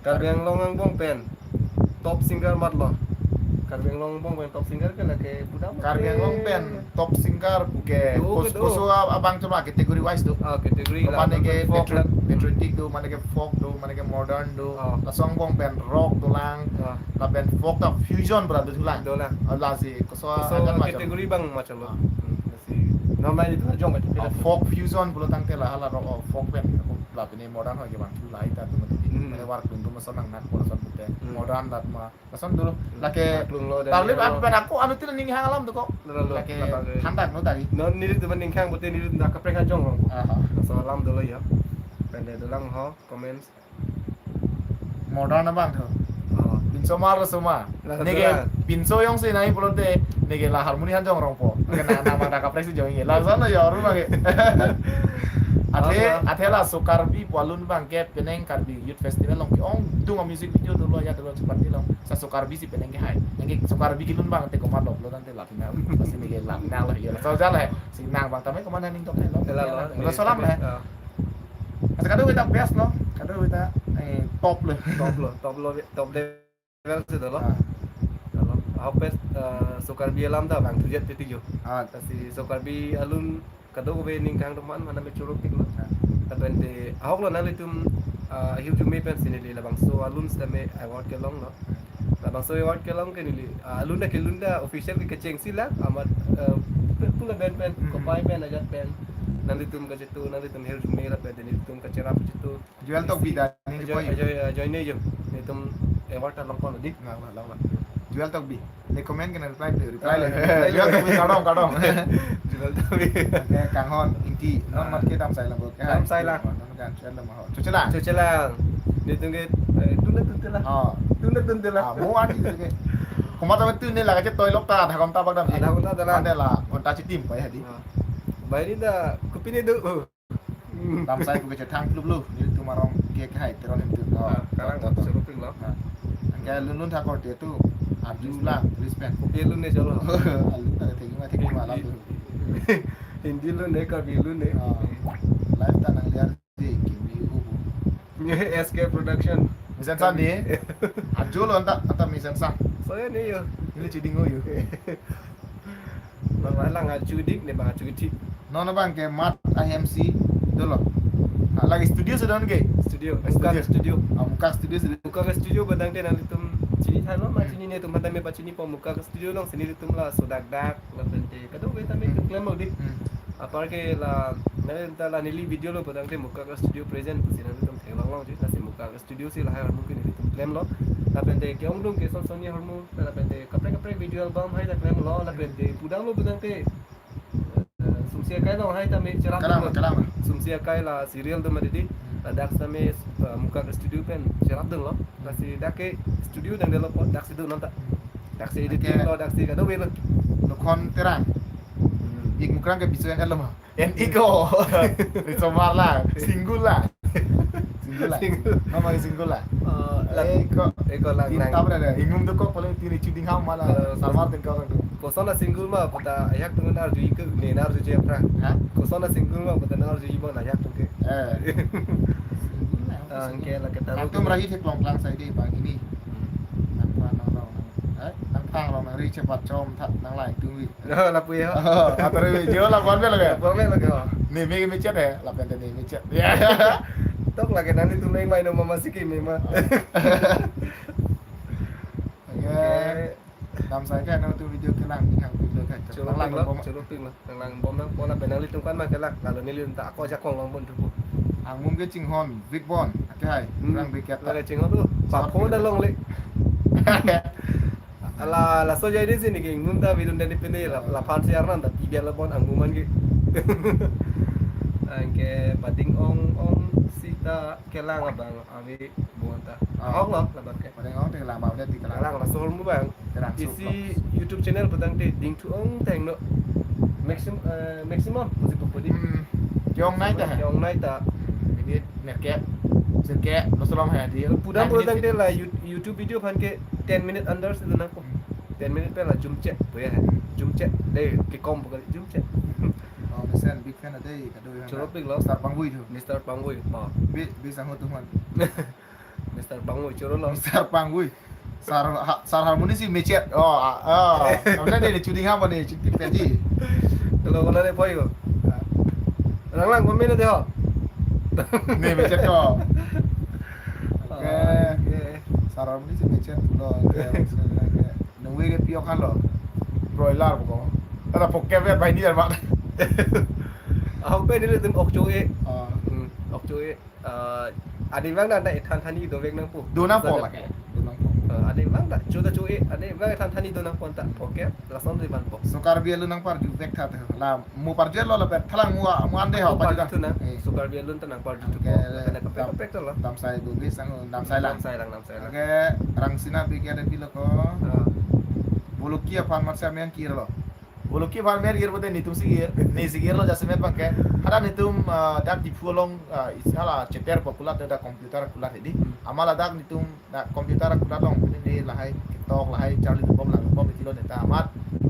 Karbi Anglong angbong pen top singer matlo. Karbi Anglong angbong pen top singer ke lake budam. Karbi Anglong pen top singer puke. Do ke Kos-, do. Koso a-, abang cuma category wise do. Ah, category. Mane ke folk patri-, patriotic do, mane ke folk do, mane ke modern do. Ah. Laso angbong pen rock dolang. Ah. Lapen folk ta fusion pura dothulang. Dolang. Ah, lasi koso. Koso ajan macam. Category abang macam lo. Ah. Hmm, lasi. Normal itu jong macam. Ah, folk fusion pulo tangte la hala rock, oh, folk pen. Lapen modern ho ke bang thu lahai ta tu mati. Hmm. Mane wark dun tu ma sonang nak pura son pute. Hmm. Modern dat ma. Lason dulu. Hmm. Lake. Klung lo dan tarlip lo. Api pen ako anu tin ninghang alam tu ko. Lo, lo, lo. Lake. Lapan lo. Thandak no tari. Non nelitum ninghang pute nelitum dak kaprek ajong lo. Aha. So alam dolo ya. Pende dolang ho comments. Modern abang thu. Oh. Pinso mar suma. Laso neke dolang. Pinso jongsi nai pulote neke la harmoni han jong rongpo. Neke na, na mata kaprek si jong ye. Lason lo ya oru lagi. Athe, oh, athe la Sokarbi pu alun abang ke penang Karbi Youth Festival along ke-ongdung a-music video dolo ya dolo chepati along. Sa Sokarbi si penang kehai. Neke Sokarbi kelun abang te komat lo lo tangte la pina. Pasti neke la pina lo ya. Laso jala he. Si nang abang tame komat nang ning tok he lo. Lo, lo. Lo salam he. Ah. Asa kadokave ta best lo, kadokave ta, eh, top lo. Top lo, top lo, top level si dolo. Ah. Dolo. Ahok pen, eh, Sokarbi alam ta bang thujet titi jo. Ah. Lasi Sokarbi alun kadokave ninghang teman mana me choro tik lo. Ah. Lapen te ahok lo nanglitum, eh, hirjume pensi neli labangso alun sitame award kelong lo. Labangso award kelong ke neli, ah, alun ta kelun ta official ke kecheng si la, amat, eh, pula ben pen, hmm, kopai pen, ajat pen. Nanglitum kachitu, nanglitum hirjume lapen nelitum kacherap kachitu. Joel Tokbi ta, neli Joy, boy. Joy, Joy ne jo. Nelitum award ta longpon di. Lang, lang, lang, lang. Joel Tokbi. Ne comment ke na reply le, reply le. Ah, reply le. Joel Tokbi, kardom, kardom. Joel Tokbi. Ne kanghon, Ingti, non, ah, mat ke dam sai lang bo. Dam sai lang. Non kan, Joel Tokbi. Chuchelang. Chuchelang. Nelitum ke, eh, tun ta tun te la. Oh. Tun ta tun te la. Ah, mo ati tu ke. Komat ta tun ne la ke toi lok ta, dak komat ta bak dam. Dak komat ta la. Mane la, komat ta chitim pa ya di. Ah. Bai ni ta, kopi ne do. Hmm. Dam sai pu ke chethang plup lo. Nelitum arong ke ke hai, Teron him tu. Oh. Ah, kalang to, to, to. Choro ping lo. Ah. Anke lun lun tha korte tu. Arju lang, respect. Kopi lun ne cholo. Alun ta thengma thengma la tu. Hindi lun ne, Karbi lun ne. Ah. Live ta nang liar. Dei kimi ubu. S K Production. Misan san di. Ajo lo anta, anta misan san. Soya ne yo. Neli chiding ho yo. Bang lang ajo dik ne bang ajo dik. Non abang ke mat a M C dolo. Ah, lake studio si don ke? Studio. Studio. Mukak Studio. Ah, Mukak Studio si. Mukak Studio pu tangte nanglitum chini tha lo ma, hmm, chini ne atum tame pachinipo Mukak Studio along si nelitum laso dakdak lapen te kadokave tame, hmm, keklem lo dik. Hmm. Apar ke la, na ta la neli video lo pu tangte Mukak Studio present pusi nangtum theklong longji, lasi Mukak Studio si lahai ahormu ke nelitum klemlo. Lapen te ke-ongdung ke son sonni ahormu, lapen te kaprek kaprek video album hai ta klemlo, lapen te pudamlo pu tangte, eh, Sumsi Akai along hai tame cherap. Kalang, dun lo. Kalang. Sumsi Akai la serial do ma di di, hmm, ladak tame, eh, Mukak Studio pen cherap dunlo. Lasi dak ke studio dang delo po, dak si do non ta. Dak si editing, oke, lo, dak si kadokave lo. Nokhon Terang. Hmm. Ik Mukrang ke bisu en lo ma. En ik ko. Risomar la, single la. Single la. Single. Mama single la. Oh, la-, eh, ko. Eh, ko lang, tin lang. Tab ada. Ingum tu ko paling tiri chiding ham mala. Eh, samar tin ko tu. Koson la single ma, puta ayak tu nar ju ik ne nar ju je pra. Ha? Koson la single ma, puta nar ju ik ma na ayak tu ke. Eh. Single la. Ah, oke, la kita. Nangtum rahi theklong klang sai di bang ini. Hmm. Nang pa nang long. Eh, nang pang long nang ri chepat chom tha nang lai tung wi. Oh, lapu ya. Oh, atur wi jo la kon be lage. Kon be lage. Ne me me chat he, lapen te ne me chat. Ya. Tok lage nangtum neng mai no mama siki me ma. Oke. Oke. Dam sai ke nangtum video kelang, ninghang video ke. Choro ping lo, choro ping lo. Nang lang bom nangpo lapen nanglitum kan ma kelang. Lalu nelitum ta ako ajakong long bon thupo. Angmum ke chinghon, big bon. Ake hai, hmm, kurang big ya. Lake chinghon tu. Papo da longle. Ala, laso jai di sini ke, ingmum ta bidun dani pini la, laphan si arnan ta, tibiar la bon angmum an ke. Anke pading ong ong sita kelang abang, avi bon ta. Ah. Ong lo, laban ke. Pading ong te lama udah di kelang. Kelang laso ahormu bang. Kelang. Isi sup lo. YouTube channel pu tangte Dingthu Ongteng no. Maximum, eh, maximum pusi pu pudi. Hmm. Ke-ongnei ta he. Ke-ongnei ta. Minute nerkep, sirkep, laso along he di. Pudam nine minutes pudam ke la YouTube, YouTube video aphan ke ten minute under si nangpo. Hmm. Ten minute pen la jumche, pu ya he. Jumche, dei, kekom pu kali, jumche. Oh, mesen big fan dei, kadoi. Choro pik lo. Mister Pangvui tu. Mister Pangvui, pa. Bi, bi sang ho tu man. Mister Pangvui, choro lo. Mister Pangvui. Sar, ha, Sar Harmony si mechet. Oh, ah, ah. Kamu tadi ni shooting apa ni? Shooting tadi. Kalau kalau ni poi ko. Lang lang, komen dei ho. Ni mechet ko. Oke. Oke. Sar Harmony si mechet pulo. Oke. Nunggu ke piok kan lo. Broiler ko. Ada pocket ya, bai ni mat. Ahok pen nelitum ok cho-e. Ah. Hmm, ok cho-e. Eh, adim vang ta, ta ethan thani dovek nangpo. Do nangpo lake. Do nangpo. Eh, adim vang ta, cho ta cho-e, adim vang ethan thani do nangpo ta. Oke, lason di vanpo. So Karbi alun nangparju vek tha tha. La mo parju lo lapen thalang mo mo ande ho. Mo parju parju tha. Thu na. Eh. So Karbi alun ta nangparju thu. Oke, po. Lapen kaprek dam-, kaprek ta lo. Damsai Bugis sang Damsai lang. Damsai lang, Damsai lang. Oke, Rangsina bigyan pilo ko. Ah. Boloki aphan mat sa men kir lo. Boloki aphan mer kir pote netum si kir, ne si kir lo jasemet abang ke. Hadak netum, ah, dak Diphu along, ah, isi hala cheter po kulat, dak computer kulat hedi. Hmm. Amat ladak netum dak computer kulat along pini di lahai ketok lahai charli bom lang bom di lo neta amat.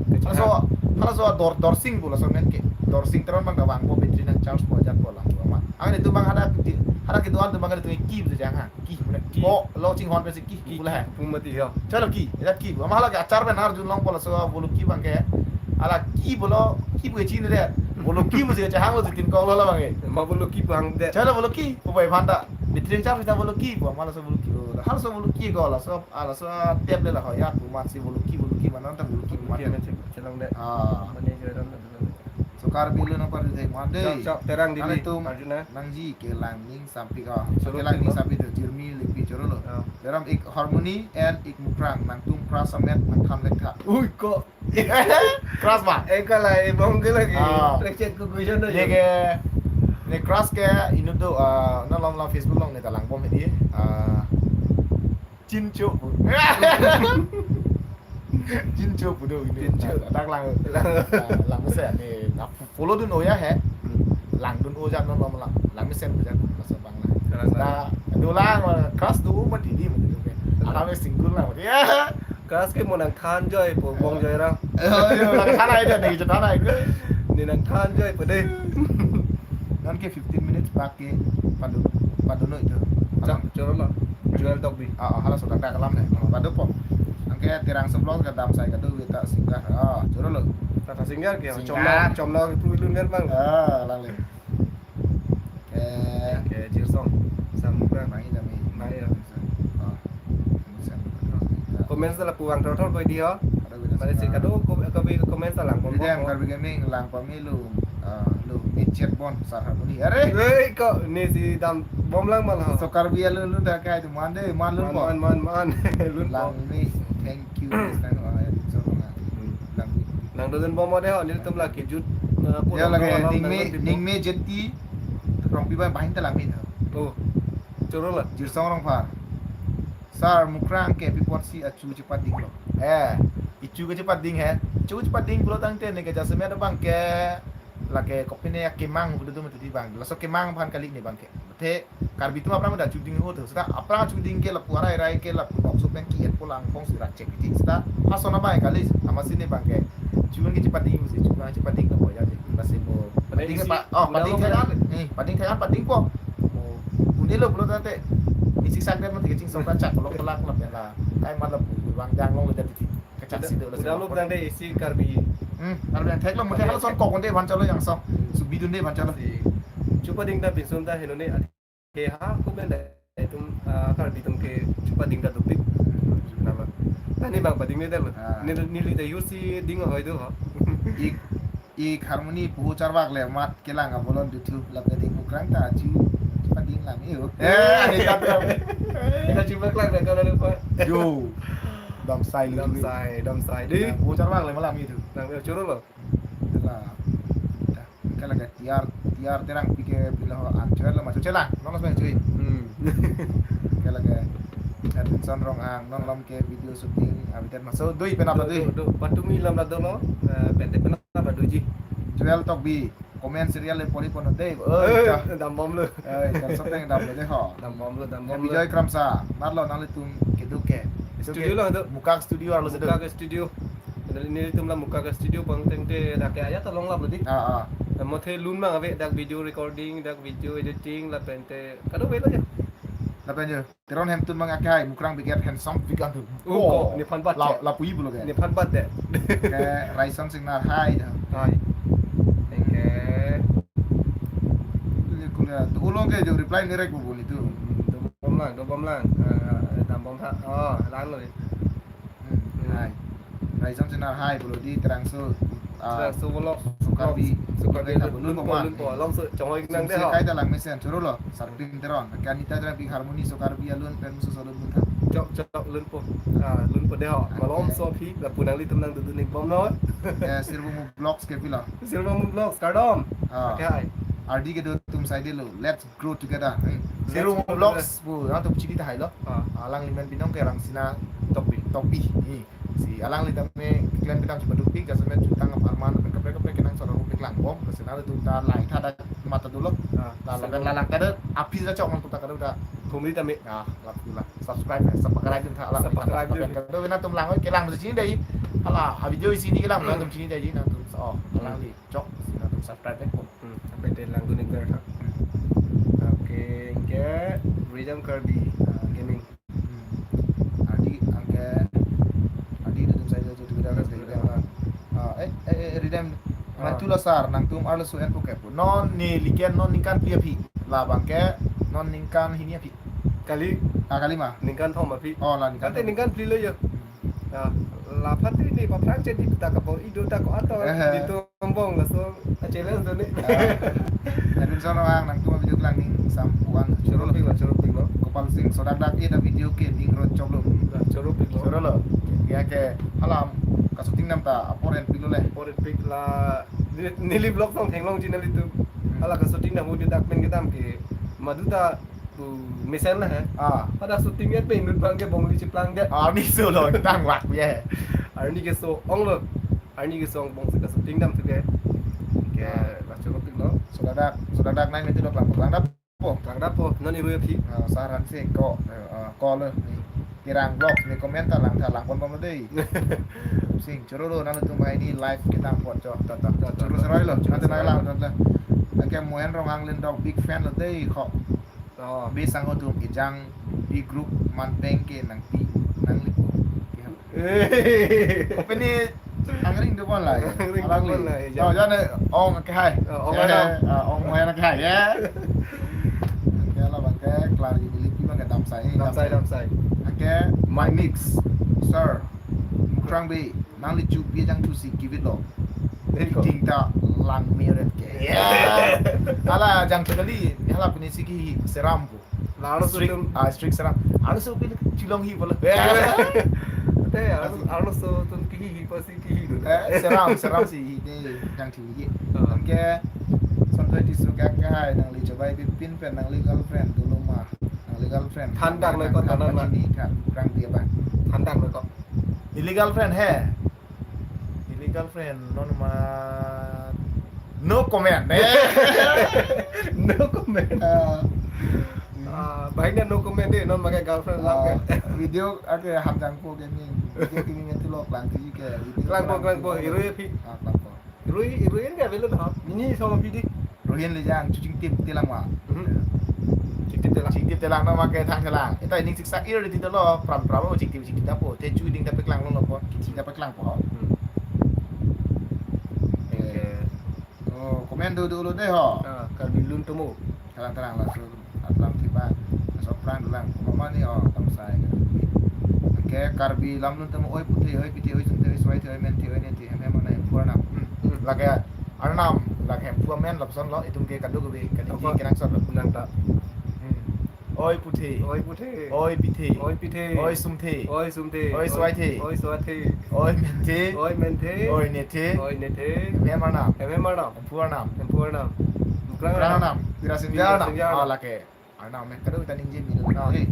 Kecil. Halaso, halaso Dor-, Dorsing pu laso men ke. Dorsing Teron abang kevang po battery nang charge po ajat po lang amat. Ang netum abang hadak di, hadak kedo-an atum abang netum ki pu jang ha. Ki pu na. Ki. Ko lo chinghon pensi ki, ki, ki pu la he. Pu mati ya. Chalo ki, ya ki. Amat hala ke achar pen arjun longpo laso Boloki abang ke. Hala ki pulo, ki pu chin re. Boloki pusi chehang lo tin kong lo la abang ke. Ma Boloki pu hang de. Chalo Boloki, pu bai aphan ta. Battery charge ta Boloki pu, amat laso Boloki. Oh, halaso Boloki ko laso, ah, laso tep le la ho ya, pu mat si Boloki, Boloki mana ta Boloki pu mat. Boloki na cek, chelang de. Ah. Mane joy ram na. So Karbi alun nangparju thek mande. Chok, chok, terang di. Nangtum, Arjuna. Nangji kelang ning sampik, ah. Choro kelang ning lo. Sampik tu Jirmi Lepi choro lo. Ah. Daram ik Harmony and ik Mukrang nangtum crush amet nangthan lek tha. Ui, ko. Crush ma? Eh, kala, eh, bong ke lagi. Ah. Lek cek ku question do. Ye ke, ne crush ke inut do, ah, na lom la Facebook along ne ta lang bom hedi. Ah, Chincho pu. Chincho pu do ini. Chincho. Dak lang. Lang. Ah, lang mesen ni. Na follow dun-o ya he. Hmm. Langdun-o jat non lom lang. Lang mesen jat masa bang lang. Lang. Na do lang, crush do mati di mati. Lang. Alam single lang. Ya. Crush ke mo nangthan joy po, bong joy rang. Eh, oh, iya, nangthan aja deh, nangthan aja. Ne nangthan joy po dei. Non ke fifteen minutes bak ke padu, padu noi tu. Chak, choro lo. Joel Tokbi. Ah, ah, halaso dak dak alam ne. Padu po. Anke Terang Seblong ke Damsai kadu wita singer. Ah, choro lo. Tata singer ke, singer. Chomlo, chomlo ke pulun kan bang. Ah, lang le. Eh. Ke Jirsong. Sam Mukrang. Nai jami. Nai ya. Ah. Comments ta lapu vang thor thor ko di ho. Ada beda. Mane si singer. Kado ko, ko bi comments ta lang bom. Jadi bom. Yang Karbi Gaming lang pamelo. Ah, lo mechet bon Sar Harmony. Are? Hei, ko ne si dam bom lang mal ho. So Karbi alun lun ta kai tu mande, man lun po. Man, man, man, man. Lun po. Lang ni, thank you. Next time, ah, ya, so, ah. Hmm. Lang ni. Nangdodun bom dei ho, nelitum la kejut, eh, ya, pura lagi, dua alam ningme, nangdodun bom. Ningme jeti, Rongpi bai bahin ta lang ni. Oh. Choro la. Jirsong Rongphar. Sar Mukrang ke pi apotsi achu chepading lo. Eh, ichu ke chepading he. Chu chepading pulo tangte ne ke jasemet abang ke lake kopine ya kemang pulo tu mati di bang. Laso kemang aphan kali ne bang ke. Te Karbi atum aphrang da chuding ho tu. Seta aphrang chuding ke lapu arai rai ke lapu bokso pen ki et polang kong si rak chek di. Seta hason abang kali amatsi ne bang ke. Chuan ke chepading si chuan chepading ko ya di. Lasi mo. Pading ke pa, oh, pading thekan. Eh, pading thekan pading po. Oh, une lo pulo tangte. Isi sak det mati ke chingsong kachak kolok kolak la pela. Kai mat lapu vang jang long le titi. Kachak si do la. Udah lo tangte isi Karbi. Hmm, Karbi yang thek lo mo thek lo son kok konde ban chalo yang song. Subi dunde ban chalo. Si. Chepading ta pinsun ta henone. He ha, ko pen dei. Itum, ah, Karbi atum ke chepading ta dopik. Nama. Ani bang pading ne dei lo. Ah. Neli, neli ta U C ding hoi do ho. Ik, ik Harmony puhu charvak le mat kelang abolon duthu lap jadi Mukrang ta chu chepading lang iyo. Eh, ani ta tu. Ika chepading lang dah kalau lupa. Yo. Damsai lu. Damsai, Damsai. Di. Puhu charvak le malam itu. Nang choro lo. Lah. Dah. Kala ke tiar, tiar Terang pike pilo an choi lo ma choi lang. Nong lo smen choi. Hmm. Kala ke Edmondson Ronghang, non lom ke video shooting, abitet maso doi penap la doi. Do, do, do. Patumi lam la dolo, eh, pente penap la doji. Joel Tokbi, comment serial le pori pon dei. Oi, eh, ta. Dambomlo. Oi, ta soteng damlo dei ho. Dambomlo, dambomlo. Bijoy Kramsa, marlo nanglitum kedo ke. Studio lo do. Mukak Studio arlo sedo. Mukak Studio. Nelitum la Mukak Studio bang tengte dak ke ayat along lap lo dei. Ah, ah. Mothe lun mang ave dak video recording, dak video editing, lapen te kadokave lo ya. Lapen jo. Teron Hemtun bang akhai, Mukrang Biget handsome pikan tu. Oh, ko, nephan bat la, je. Lapu-i pulo ke. Nephan bat dei. Ke Raison Singnar hai. Hai. Thank you. Kule, kule, tu ulong ke jo reply nerek bu bun itu. Dobom lang, dobom lang. Ah, dambom tha. Oh, lang lo. Hmm, hai. Raison Singnar hai, pulo dei Terangso. Ah, Terangso Vlog. Sokarbi. Sokarbi, Sokarbi, lun, lun, lun po, lun po. Along so, chongoi nang dei ho. Kaita lang mesen, choro lo. Sarpin Teron. Ke Anita Traffic Harmony Sokarbi alun pen muso solo bun tha. Chok, chok, lun po. Ah, lun po dei ho. Malom so aphi, lapu nanglitum nangdodun ik bom noi. Eh, Sirvomu Vlogs ke pilo. Sirvomu Vlogs, kardom. Ah. Akhai. Ardi kedo atum saide lo. Let's grow together. Hmm. Let's grow together. Sirvomu Vlogs pu, nangtum chini tahai lo. Ah. Alangli men binong ke Rangsina Tokbi. Tokbi. Hmm. Si alangli tame keklem kedam chepadukpik, jasemet jutang aparman, kaprek kaprek kenangsot ako paklang bom, kasi nanglitum ta langtha dak mata dolo. Ah, la, la, sirvomu. La langtha dak, aphi ta chok nangtum ta kado ta. Humri tame. Ah, la, la. Subscribe, subscribe tha, la, subscribe la, tha. Kado nangtum lang, kelang mesti chini dei. Hala, ha video isi ne kelang, nangtum chini dei, nangtum. Oh, hmm. Alangli chok, si nangtum subscribe dei. Hmm, sampai te langdun ik ber tha. Hmm. Oke, anke Rhythm Karbi, ah, Gaming. Hmm. Ardi anke, ardi itu saya jatuh tidak ada saya. Ah, eh, eh, eh, Rhythm. Ah. Mantu lo sir, nangtum arloso en pu ke pu. Non neli ke non ningkan phli aphi. Labang ke non ningkan hini aphi. Kali. Ah, kali ma. Ningkan thom aphi. Oh, la ningkan thom. Ante ningkan phli lo ya. Hmm. Ah, la phat ne paphrang chedi ta kapo ido ta ko ator. Eh, eh. Di to Ambong laso a-challenge do ne. Ah. Edwin Sorong nangtum video kelang ning sam puan. Choro lo, choro lo. Gopal Singh sodak dak e da video ke ding ro chok lo. Choro lo. Choro lo. Ya ke halam ka shooting nam ta apor en pik lo le. Apor en pik la neli, neli vlog song thenglong channel itu. Hmm. Hala ka shooting nam hu dak pen kedam ke madu ta tu mesen la he. Ah. Pada shooting ya pe inut bang ke bongli chiplang dei. Ah, ni so lo tang wak ya. Arni ke so ong lo. Arni ke so ong bong se ka shooting dam tu ke. Ke, ah, la choro pik lo. Sodak dak, sodak dak nai meti lo kelang, kelang dap po. Kelang dap po, non irui aphi. Ah, saran se ko, eh, ah, ko lo. Terang Vlogs ne comment ta lang tha lang pon pon dei. Sing choro lo nangtum hai ne live kedam pon cho. Ta, ta, ta, ta, choro ta. Seroi lo, choro nanti seroi nang lang lo. Ta, ta. Anke Mohen Ronghang Lindok big fan lo dei ko. Oh. Bi sang ho tum ejang bi group man peng ke nangpi nangli. Eh. Open ni angring do pon la. Angring do pon la, ejang. Oh, jane ong ke hai. Oh, ong hai. Eh, ah, ong hai ke hai ya. Anke labang ke klar di bili pi bang ke damsai. Damsai, damsai. Anke my mix, sir. Mukrang Bey, nangli chu pi jang chu si give it lo. Eko. Ting ta lang meret ke. Yeah. Hala jang chu kali, hala pini si ki seram pu. La arloso strict, tum. Ah, strict seram. Arloso pi chulong hi bolo. Te, arlo, arloso tum kihi hi pasi kihi do. Eh, seram, seram si hi de jang chu hi. Ah. Anke, son thoi tisu ka ka hai nangli chobai bi pin pen nangli girlfriend dolo ma. Nangli girlfriend. Thandak noi ko, thandak noi. Chini than, kurang dia bang. Thandak noi ko. Illegal friend he. Illegal friend, non ma, no comment, eh. No comment. Ah. Ah, baik na no comment dei, non ma ke girlfriend lam ke. Ah, video ake ham jang po gaming. Video gaming itu lo kelang ti ke. Video kelang po, kelang po, kelang po. Irui aphi. Ah, kelang po. Irui, irui en ke avelo ha. Mini sama pidi. Rohin le jang, chu chingtip telang ma. Mhm. Chingtip telang. Chingtip telang nama ke thang telang. Eta ining siksa ir di dolo, pram pram o chingtip chingtip dapo. Te chu ding dapat kelang lo po, kichi dapat kelang po. Hmm. Eh. Oke. Oh, comment do do lo dei ho. Ah, Karbi lun tomo. Terang terang langsung. Atlang tiba, asok prang dulang. Mama ni, oh, damsai. Anke Karbi lam lun temo oi puthe, oi pithe, oi sumthe, oi suaithe, oi menthe, oi nethe, hem hem anai, phu arnam. Hmm. Hmm. Lake arnam, lake hem phu amen lapuson lo, itum ke kadokave, kali ke kenangsot lo. Nang ta. Hmm. Oi puthe. Oi puthe. Oi pithe. Oi pithe. Oi sumthe. Oi sumthe. Oi suaithe. Oi suaithe. Oi menthe. Oi menthe. Oi nethe. Oi nethe. Hem hem arnam. Hem hem arnam. Phu arnam. Phu arnam. Mukrang arnam. Mukrang arnam. Pira singja arnam. Pira singja arnam. Ah, lake. Arnam, eh, kadokave ta ningje mi lo. Ah. Eh.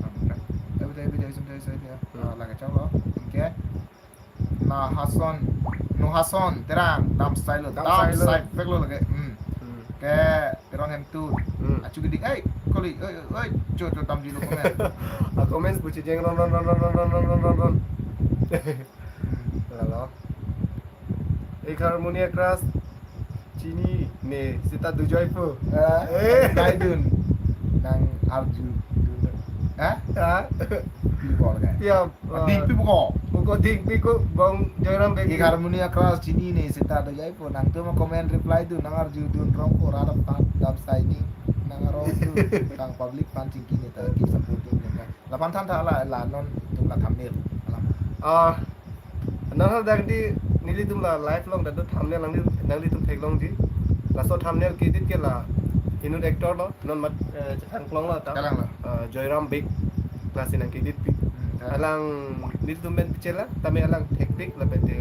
Tapi, tapi, tapi, tapi, tapi, tapi, ah, lake chok lo. Anke. Nahason. Nohason, Terang, dam style lo, Dam dam style lo. Style vek lo lake. Hmm. Hmm. Ke, Teron hem tu. Hmm. Achu gidi, ei, koli, oi, oi, oi, cho, cho, tam di lo komen. A comments buchi jeng ron, ron, ron. Lalo. Ek harmonia crush chinine seta dojoipo. Eh, Eh. Baidun. Nang arju dun. Ha? Ha? Di bol kan? Ya, Dingpi buko. Buko dingpi ko bong Joyram Bey. Ek harmonia crush chinine seta dojoipo. Nangtum comment reply dun, nang arju dun rong ko rada pan dam style ni. Nang arong tu kang public pan chingki ne ta keep supporting ne. Laphan than tha la, la non itum la thumbnail. Alam. Ah, non hal dak di nelitum la live along dak do thumbnail nangli, nanglitum theklongji. Laso thumbnail ke-edit ke la inut actor lo, non mat, eh, chethang klong lo ta. Kalang lo. Ah, Joyram Bey. Lasi nang ke-edit pi. Hmm, kalang. Alang nelitum pen pichela, tame alang thektik lapen te.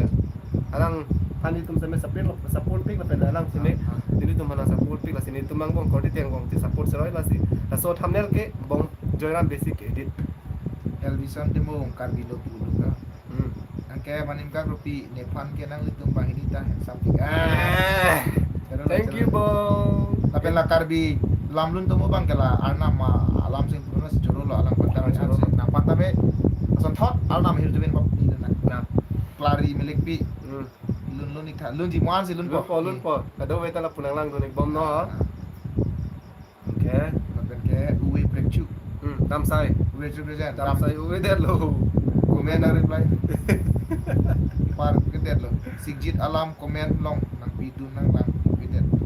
Alang aphan nelitum seme support lo, support pik lapen alang seme. Ah, ah. Nelitum aphan support pik lasi nelitum angbong korte tiang bong ti support seroi lasi. Laso thumbnail ke bong Joyram Bey si ke-edit. Elvison Timung, Karbi lo pu lo ka. Hmm. Anke manim ka grupi nephan ke nanglitum banghini ta handsome tik. Ah. Eh. Choro lo, thank choro you, lo. Bong. Lapen la Karbi lam lun tomo bang ke la arnam ma alam sing puruna si choro lo alam pantar. Choro lo. Nang pantar be. Ason thot arnam hil jumin bab ni na. Na. Klari milik pi. Hmm. Lun lun ik tha. Lun ji muan si lun po. Lun po, lun po. Kadokave ta lapu nanglang dun ik bom no. Ah. Okay. Lapen ke Uwe Prekchu. Hmm, dam style. Uwe Prekchu present. Dam style, Uwe det lo. Comment nang reply. Par ke det lo. Sigjit alam comment along nangpidun nanglang, Uwe det lo.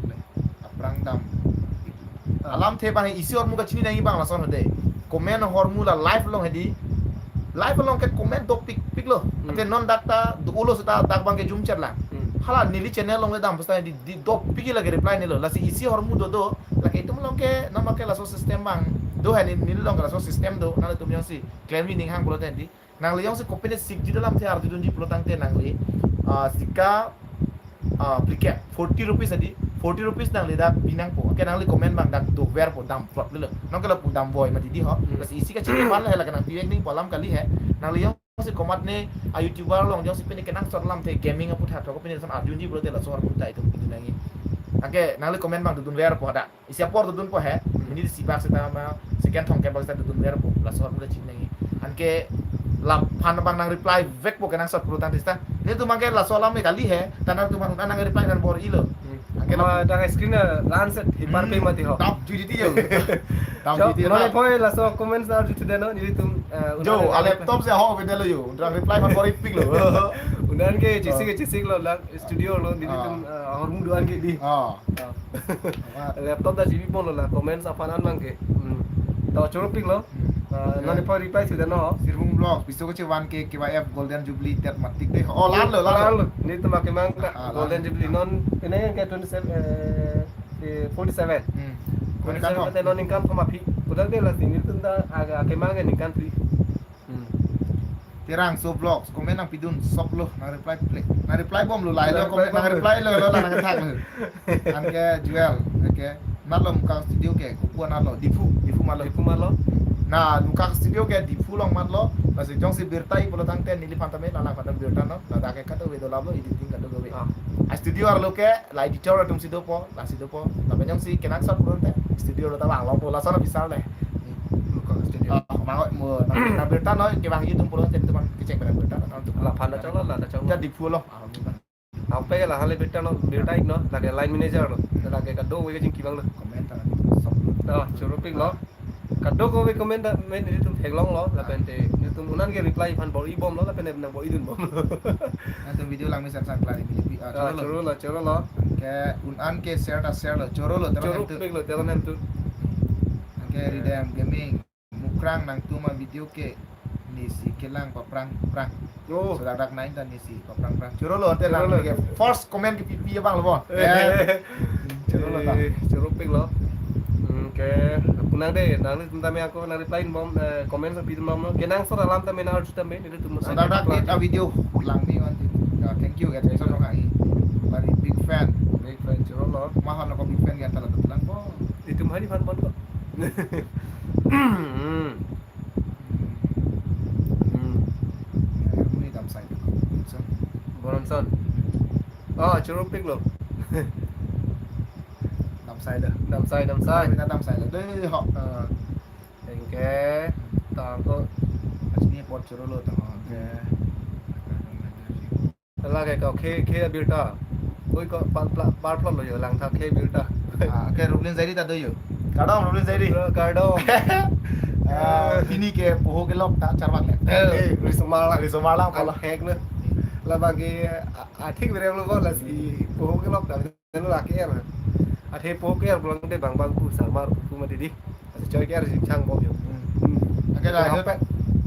Aphrang dam. Ah. Alamthe bang isi ahormu kachini nangji bang lason hode. Comment ahormu la live along hedi. Live along ke comment dopik pik lo. Hmm. Ante non dak ta do-o lo seta dak bang ke jumchet lang. Hmm. Hala neli channel along le dam pesta di, di dopik lake reply ne lo. Lasi isi ahormu do do. Lake itum along ke nama ke laso system bang. Do hai ne neli along ke laso system do. Nanglitum jongsi klem ning hang pulo tangte. Nangli jongsi kopine sigjit alamthe arjudunji pulo tangte nangli, ah, sika, ah, plikep forty rupees adi, forty rupees nangli dak pi nangpo. Ke nangli comment bang dak doverpo, dam plot lelo. Non ke lapu damvoi mati di ho. Hmm. Lasi isi kachini aphan le lake nangpi vek nangpo alam kali he. Nangli jongsi komatne a YouTuber along jongsi pine kenangsot alamthe gaming aphuthak thok pine son arjunji pulote laso ahormu ta itum pidun nangji. Anke nangli comment bang dodunverpo hadak. Isi apor dodunpo he, minit isi bak seta ma, second thomkep bak seta dodunverpo, laso ahormu ta chini nangji. Anke laphan bang nang reply vekpo kenangsot pulo tangte seta. Nelitum anke laso alam me kali he, ta nangtum aphan nang reply nang bor-ilo. Hmm. Anke ma la- dak screen, eh, lan set hipar pe mati ho. Dam juji ti yo. Dam juji ti. Nonke laso comments arju thudet no, nelitum, eh, jo, unan a laptop si ho beda lo yo. Nang reply aphan bor-ipik lo. Unan ke chesik ke chesik lo la studio lo, nelitum, ah, eh, ahormu do-an ke di. Ah. Ah. Laptop ta chibi ponlo la comments aphan an bang ke. Hmm. To choropik lo. Hmm. Ah, nonke reply thudet no. Sirbung Vlog, piso ko chevan ke K Y F Golden Jubilee tet matik de. Oh, lan lo, lan lo. Lan lo. Nelitum akemang ta, ah, lan. Golden Jubilee non, ini ke twenty-seven, eh, eh, forty-seven. Hmm. Forty-seven. Ningkan te non ningkan thom aphi. Pudak de lasi nelitum ta ag-, akemang ke ningkan phli. Hmm. Terangso Vlogs, comment nangpidun sop lo, nang reply play. Nang reply bom lo, lai lo, nang reply comment, nang bom lo. Reply lo, lo, nang thak lo. Anke Joel, okay. Nat lo Mukak Studio ke, kopu nat lo, Diphu, Diphu mat lo. Diphu mat lo. Na, Mukak Studio ke, Diphu along mat lo. Lasi jongsi birta-i pulo tangte neliphan tame, lalang pada birta non. Ladak ke kadokave dolap lo, editing kadokave. Ah. A studio arlo ke, la editor atum si dopo, lasi dopo. Lapen jongsi kenangsot pulote, studio lo ta vang longpo, lason abisar le. Mukak Studio. Ah, mangot mo, nang, nang birta non, kevangji atum pulote, teman kechek pada birta non, atum. Laphan ta cholo, la ta cholo. Jadi pulo, ah, bukan. Ape ke la hale birta non, birta-ik non, lake line manager lo, lake kadokave kachingki abang lo. Comment ta, sop lo. Oh, choropik lo. Kadokave comment ta, men nelitum theklong lo, lapen te, nelitum unan ke reply aphan bor-i bom lo, lapen te nang bor-idun bom lo. Nangtum video langme samsam klari mili pi, ah, ah, choro lo. Choro lo, choro lo. Ke unan ke share ta share lo, choro lo, teron hem tu. Choropik lo, teron hem tu. Anke Ridem Gaming, Mukrang nangtum a video ke nesi kelang paprang prang. Oh. So dak dak nang ta nesi paprang prang. Choro lo, ante choro lang lo. Ke first comment ke pipi abang lo bon. Eh. Eh. Choro lo ta. Eh, choropik lo. Hmm, ke, punang de, nanglitum tame ako nang reply bom, eh, comment sa pidun bom lo. Kenangsot alam tame nang arju tame, nelitum. So dak dak a video langme wan ti. Ya, thank you, ya, thank you so much. Very big fan. Big fan, choro lo. Mahan ako big fan, ya, tala tulang po. Itum hari fan bon ko. Hmm. Hmm. Ini dam side. So. Boron son. Oh, choro piklo. Damsai lo. Damsai, damsai. Kita damsai lo. Dei ho. Ah. Thank you. Tangko. Achini apot choro lo tang. Okay. Lake ko khe, khe abirta. Koi ko pan pla-, par plot lo jo langtha khe abirta. Ah, ke Rublin Zairi ta do jo. Kardom Rublin Zairi. Kardom. Ah, pini ke poho kelok ta charvak le. Eh, risomar lang. Risomar lang polo. Hek na. Labang ke, ah, athik bereng lo bo lasi poho kelok ta. Nelo lake er. Athe poho ke er pulang te bang bang pu sarmar pu mati di. Asi choi ke er jingchang bom jo. Hmm. Hmm. Ake la,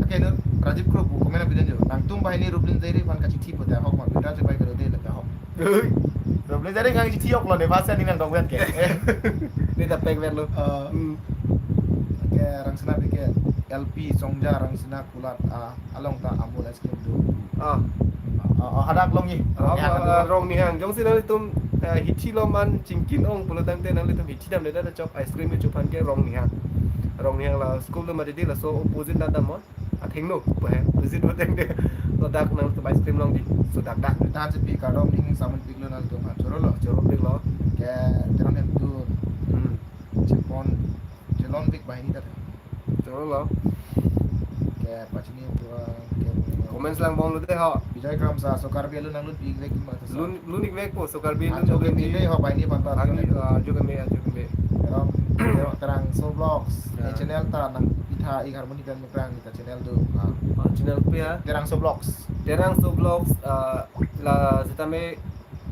ake nu Rajiv Kro pu comment abidin jo. Nangtum banghini Rublin Zairi aphan kachithi pute ahok ma, bidal chepai karo de lake ahok. Rublin Zairi kachithihok lo ne, basa ni nang dong vet ke. Ne ta pek vet lo. Ah. Hmm. Ake Rangsina Bike, L P Songja Rangsina Kulat, ah, along ta Amul ice cream do. Ah. Ah, ah, hadak Rongni. Ah, Rongni hang, ah, do. Rongni hang. Jongsi nanglitum, ah, hithi lo man chingkin ong pulo tangte nanglitum hithi damde ta chok ice cream kecho aphan ke Rongni hang. Rongni hang la school do mati di, laso opposite ta damnon. Athengno, pa he, visit lo tangte. Ladak nanglitum ice cream longji. So dak dak. Thansi pi kardom ning saman piklo nanglitum aphan. Choro lo. Choro piklo. Ke teron hem tu. Hmm. Chepon, chelon pik banghini ta. Choro lo. Ke pachini pura, ke comments lang bom lo de ho. Bijoy Kramsa, so Karbi alun nanglut pik lek ma ta sa. Lun, lun ik vek po, so Karbi alun. Ajo ke me de ho banghini aphan ta. Ajo ke me, ajo ke me. Terang, terang, Terangso Vlogs. Ya. Ne channel ta nangpitha ik harmoni pen mukrang ne ta channel do. Ah. Ah, channel pu ya. Terangso Vlogs. Terangso Vlogs, ah, la sitame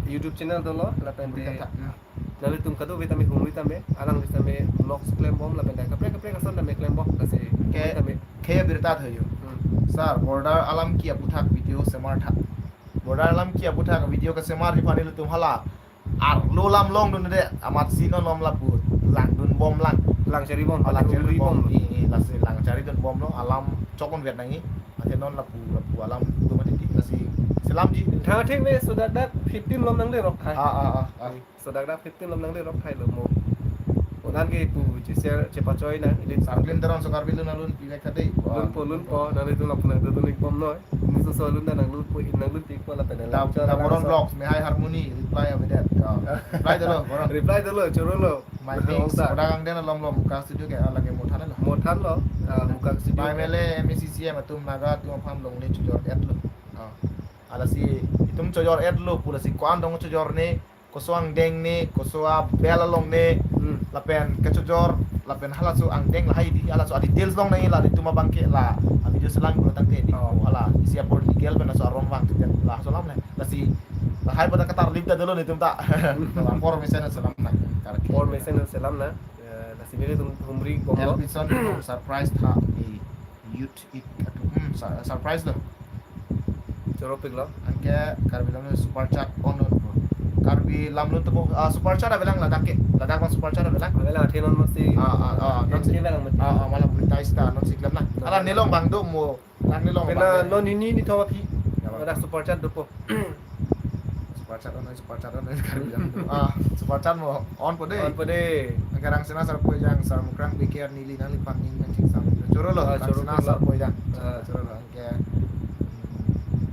YouTube channel dolo, lapen de. Mukrang ta. Hmm. Nanglitum kadokave tame humri tame, alang tame vlogs klem bom, lapen dak kaprek kaprek ason tame klem bom, lasi ke humri tame. Ke birta thayo. Hmm. Sir, border alam ke aputhak video semar tha. Border alam ke aputhak video kesemar ji aphan ilitum hala arlo alam longdunde, amatsi non lom lapu langdun bom lang. Lang chari bom, oh, lang chari humri bom. Bom. I, i, lasi lang chari dun bom lo, alam chokon vet nangji. Athe non lapu, lapu alam do mati di, lasi selam ji. Thang thik ne, so dak dak fifteen lom nanglerok thai. Ah, ah, ah, ah. So dak dak fifteen lom nanglerok thai lo mo. Onan ke pu cheshare chepachoi nang, ili Sarklin Teron so Karbi alun alun pi vek tha dei. Lun po, lun po, nanglitum lapu nangdodun ik bom noi. Muso so alun ta nanglut po, nanglut ik po lapen. Da, lang chara Damoron so. Vlogs, Mehai Harmoni, reply avedet. Ah, reply dolo, Boron. Reply dolo, choro lo. My mix, ong ta. Kodak angden alom lo, Mukak Studio ke, ah, lake Mothan lo. Mothan lo, ah, Mukak Studio. By ke. Mele M A C C M atum Naga atum aphan longle chojor-et lo. Ah. Lasi itum chojor-et lo pu, lasi ko-an dong chojor ne, koso angdeng ne, koso abel along ne, hmm, lapen kechojor, lapen halaso angdeng lahai di, halaso a-details long nangji la, itum abang ke la, a-video selang pulo tangte di, oh, hala, isi apor legal pen laso arong vang tujan, laso alam le, lasi, lahai pada katar lip ta dolo ne itum ta. Apor mesen selam nang, kar ke. Apor mesen selam nang, eh, lasi nelitum humri bom lo. Elpison surprise tha, eh. Youth ik atum, hmm, sa-, surprise lo. Choro pik lo. Anke Karbi Lamlun super chat on on po. Karbi Lamlun tu, ah, super chat avelang ladak ke. Ladak ma super chat avelang. Avelang, athe non masi. Ah, ah, ah, non si. Athe avelang mati. Ah, ah, malah monetize ta, non si klem na. Non. Hala nelong bang do mo. Lang nelong bang. Pena non hini ni thawa phi. Ya, bang. Ladak super chat dopo. Super chat on, super chat on, Karbi Lamlun. Ah, super chat mo on po dei. On po dei. Anke Rangsina Sarpoijang, Sar Mukrang B K R neli nangliphan ning nangchingsam. Choro lo, ah, choro Rangsina lo. Sarpoijang. Ah. Choro lo, anke.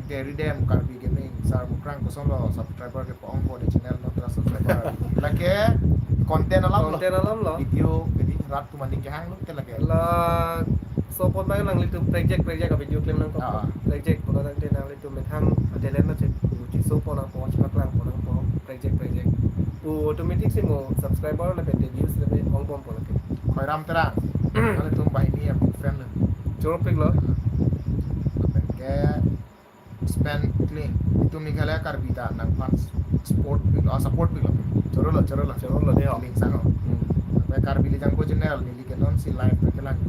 Anke Ridem Karbi Gaming, Sar Mukrang koson lo, subscriber ke po-ong po de channel non ta subscriber. Lake content alam lo. Content alam lo. Video, jadi rat tu maning kehang lo, ke lake. La, so pot bang nanglitum project, project a-video klem nangkok. Ah. Project, pokok tangte nangli tum methang a-talent na chek, uji so po nangpo, chepaklang po nangpo, project, project. Pu automatic si mo subscriber lapen views lapen ong bom po lake. Khoiram Terang. Nanglitum banghini a-big fan lo. Choro pik lo. Lapen ke Span Kling. Itum Meghalaya Karbi ta nangphan support pik lo, ah, support pik lo. Choro lo, choro lo. Choro lo dei ho. Kling sang ho. Hmm. Lapen Karbi Lijangpo channel, neli ke non si live kelang.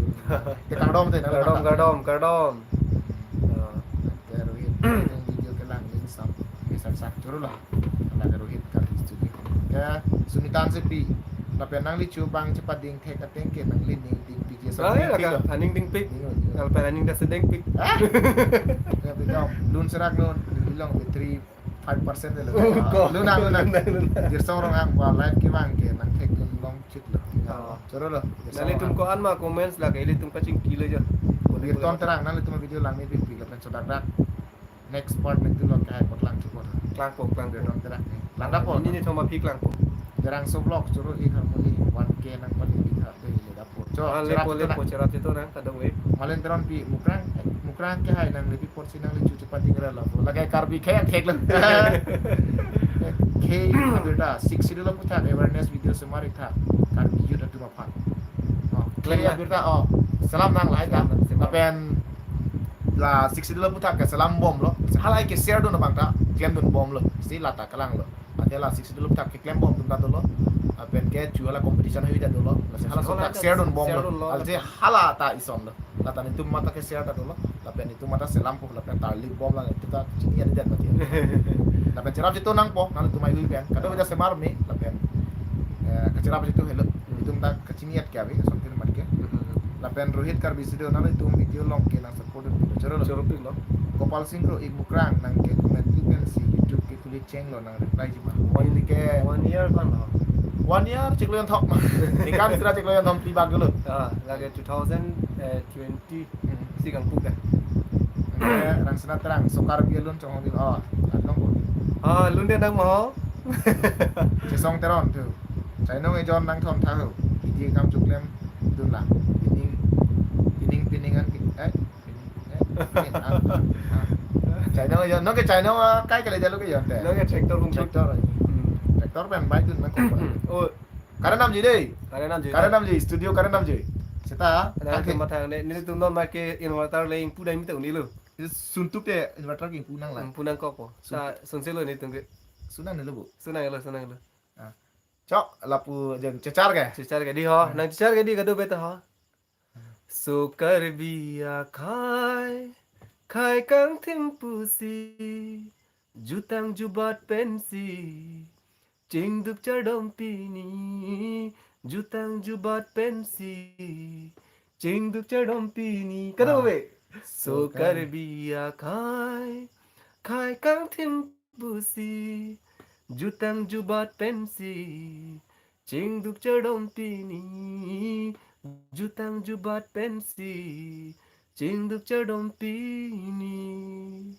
Te kardom te, nang kardom, kardom, kardom. Ah. Ke Rohit, video kelang ning sam. Ke sak sak choro lo. Ala ke Rohit Karbi Studio. Ke Sumitan Sepi. Lapen nangli chu bang chepading thek ateng ke nangli ning dingpik je. Ah, ya, aning dingpik. Ding, ding. Lapen aning ta sedengpik. Ah? Ya, pik dong. Lun serak lun, lun long battery five percent lo. Ko. Lun nang, lun nang. Lun nang, lun nang. Jirsong Ronghang pa live kevang ke nangthek dun longchit lo. Oh. Choro lo. Nanglitum ko-an ma comments lake, ilitum kachingki lo jo. Birton Terang, nanglitum video langme pikpik lapen so dak dak. Next part nangtum lo kehai paklang chupon. Klangpo, klangpo. Berong terak ni. Langdapo. Ini ni thoma phi klangpo. Berang so vlog choro ik harmoni one K nangpali ik ha de ini dapo. Cho, ah, cherap lepo, cheta. Lepo, cherap cheto nang, kadokave. Malin Teronpi Mukrang, eh, Mukrang kehai nang lepi porsi nang lechu chepat tinggal lo. Lake Karbi kehai thek lo. Kehai abirta Sixth Schedule aputhak awareness video semar ik tha. Karbi youth atum aphan. Oh, klem kehai na. Abirta, oh, selam nang lahai ta. Selam, selam. Lapen la Sixth Schedule aputhak ke selam bomlo. Halahai ke share dun abang ta, klem dun bomlo. Si lata kalang lo. Athe la Sixth Schedule aputhak ke klem bom atum ta dolo. Lapen kecho hala competition haihui ta dolo. Lasi hala, hala so ta ke share dun bomlo. Share dunlo. Alje hala ta isonlo. Lata netum mata ke share ta dolo. Lapen netum mata selampo, lapen tarlip bomlo, netum ta chini adi det mati. Lapen cherap cheto nangpo, nanglitum haihui pen. Kadokave ta semar me, lapen, eh, kacherap cheto helo. Netum ta kachini at ke ave, sontir mat ke. Hmm. Lapen Rohit Karbi Studio nanglitum video along ke nang support dun choro lo. Choro lo. Gopal Singh Kro ik Mukrang nang ke comment pen si YouTube ke khuli chenglo nang reply ji ma. One, neli ke one year kan lo. One year chiklo jon thom. Ningkan sira chiklo jon thom phli bak dolo. Ah, lake two thousand twenty. Hmm. Si kangpu ke. Nang ke Rangsina Terang, so Karbi alun chonghong dil. Oh, along ko. Ah, lun dia nang mo. Chesong Teron tu. Chainong ejon nang thom tha ho. Kiji kam chuklem dun la. Pining, pining, pining an ki, eh, pining, eh, pining an, an, an. Chainong ejon, nong ke chainong, ah, kai kali jalo ke jon te. Nong ke tractor hung tractor. Hmm. Tractor pen bai dun nang ko. Oh. Kare namji dei. Kare namji. Kare namji, studio kare namji. Seta, nang angke. Tum matang ne, netum non ma ke inverter le ingpu dai mite unilo. Suntuk te inverter ke ingpu nang la. Ingpu nangkokpo. Sa, suntuk. Sunselo netum ke. Sunang nelo bu. Sunanglo, sunanglo. Ah. Chok, lapu jeng chechar ke? Chechar ke dei ho, hmm, nang chechar ke dei kadokave ta ho. So Karbi akhai, khai kangthim pusi, jutang jubat pensi, chingduk chardom pini, jutang jubat pensi, chingduk chardom pini. Kadokave. Ah. So Karbi akhai, khai kangthim pusi, jutang jubat pensi, chingduk chardom pini, jutang jubat pensi, chingduk chardom pini.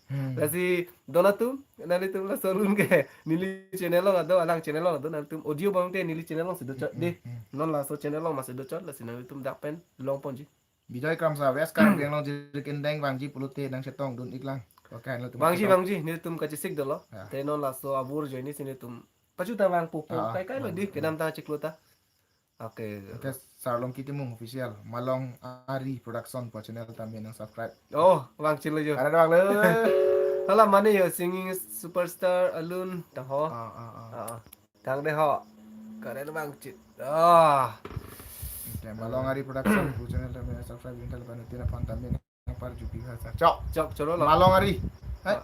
Hmm. Lasi don atum, nanglitum laso alun ke, neli channel along ado, alang channel along ado, nanglitum audio bang te neli channel alongsi dochot dei. Hmm, hmm, hmm. Non laso channel along masi dochot, lasi nanglitum dak pen longponji. Bijoy Kramsa, West Karbi Anglong Jirikindeng vangji pulote nang chetong dun iklang. Oke, nangtum vangji, chetong. Vangji, netum kachesik dolo. Ya. Te non laso abur ajoine si netum pachuta vangpo po. Ah, ah. Kai kai lo dei, kedam ta chiklo ta. Oke. Oke, Sarlongki Timung Official, Malong Ari Production pu channel tame nang subscribe. Oh, vangchelo jo. Ada doang lo. Hala mane jo, singing superstar alun ta ho. Ah, ah, ah. Ah, ah. Tang dei ho. Karen vangchit. Ah. Oke, Malong Ari Production pu channel tame subscribe, intel panu tina phan tame nang parjupi bhasa. Chok. Chok, choro lo. Malong Ari. Hai. Ah.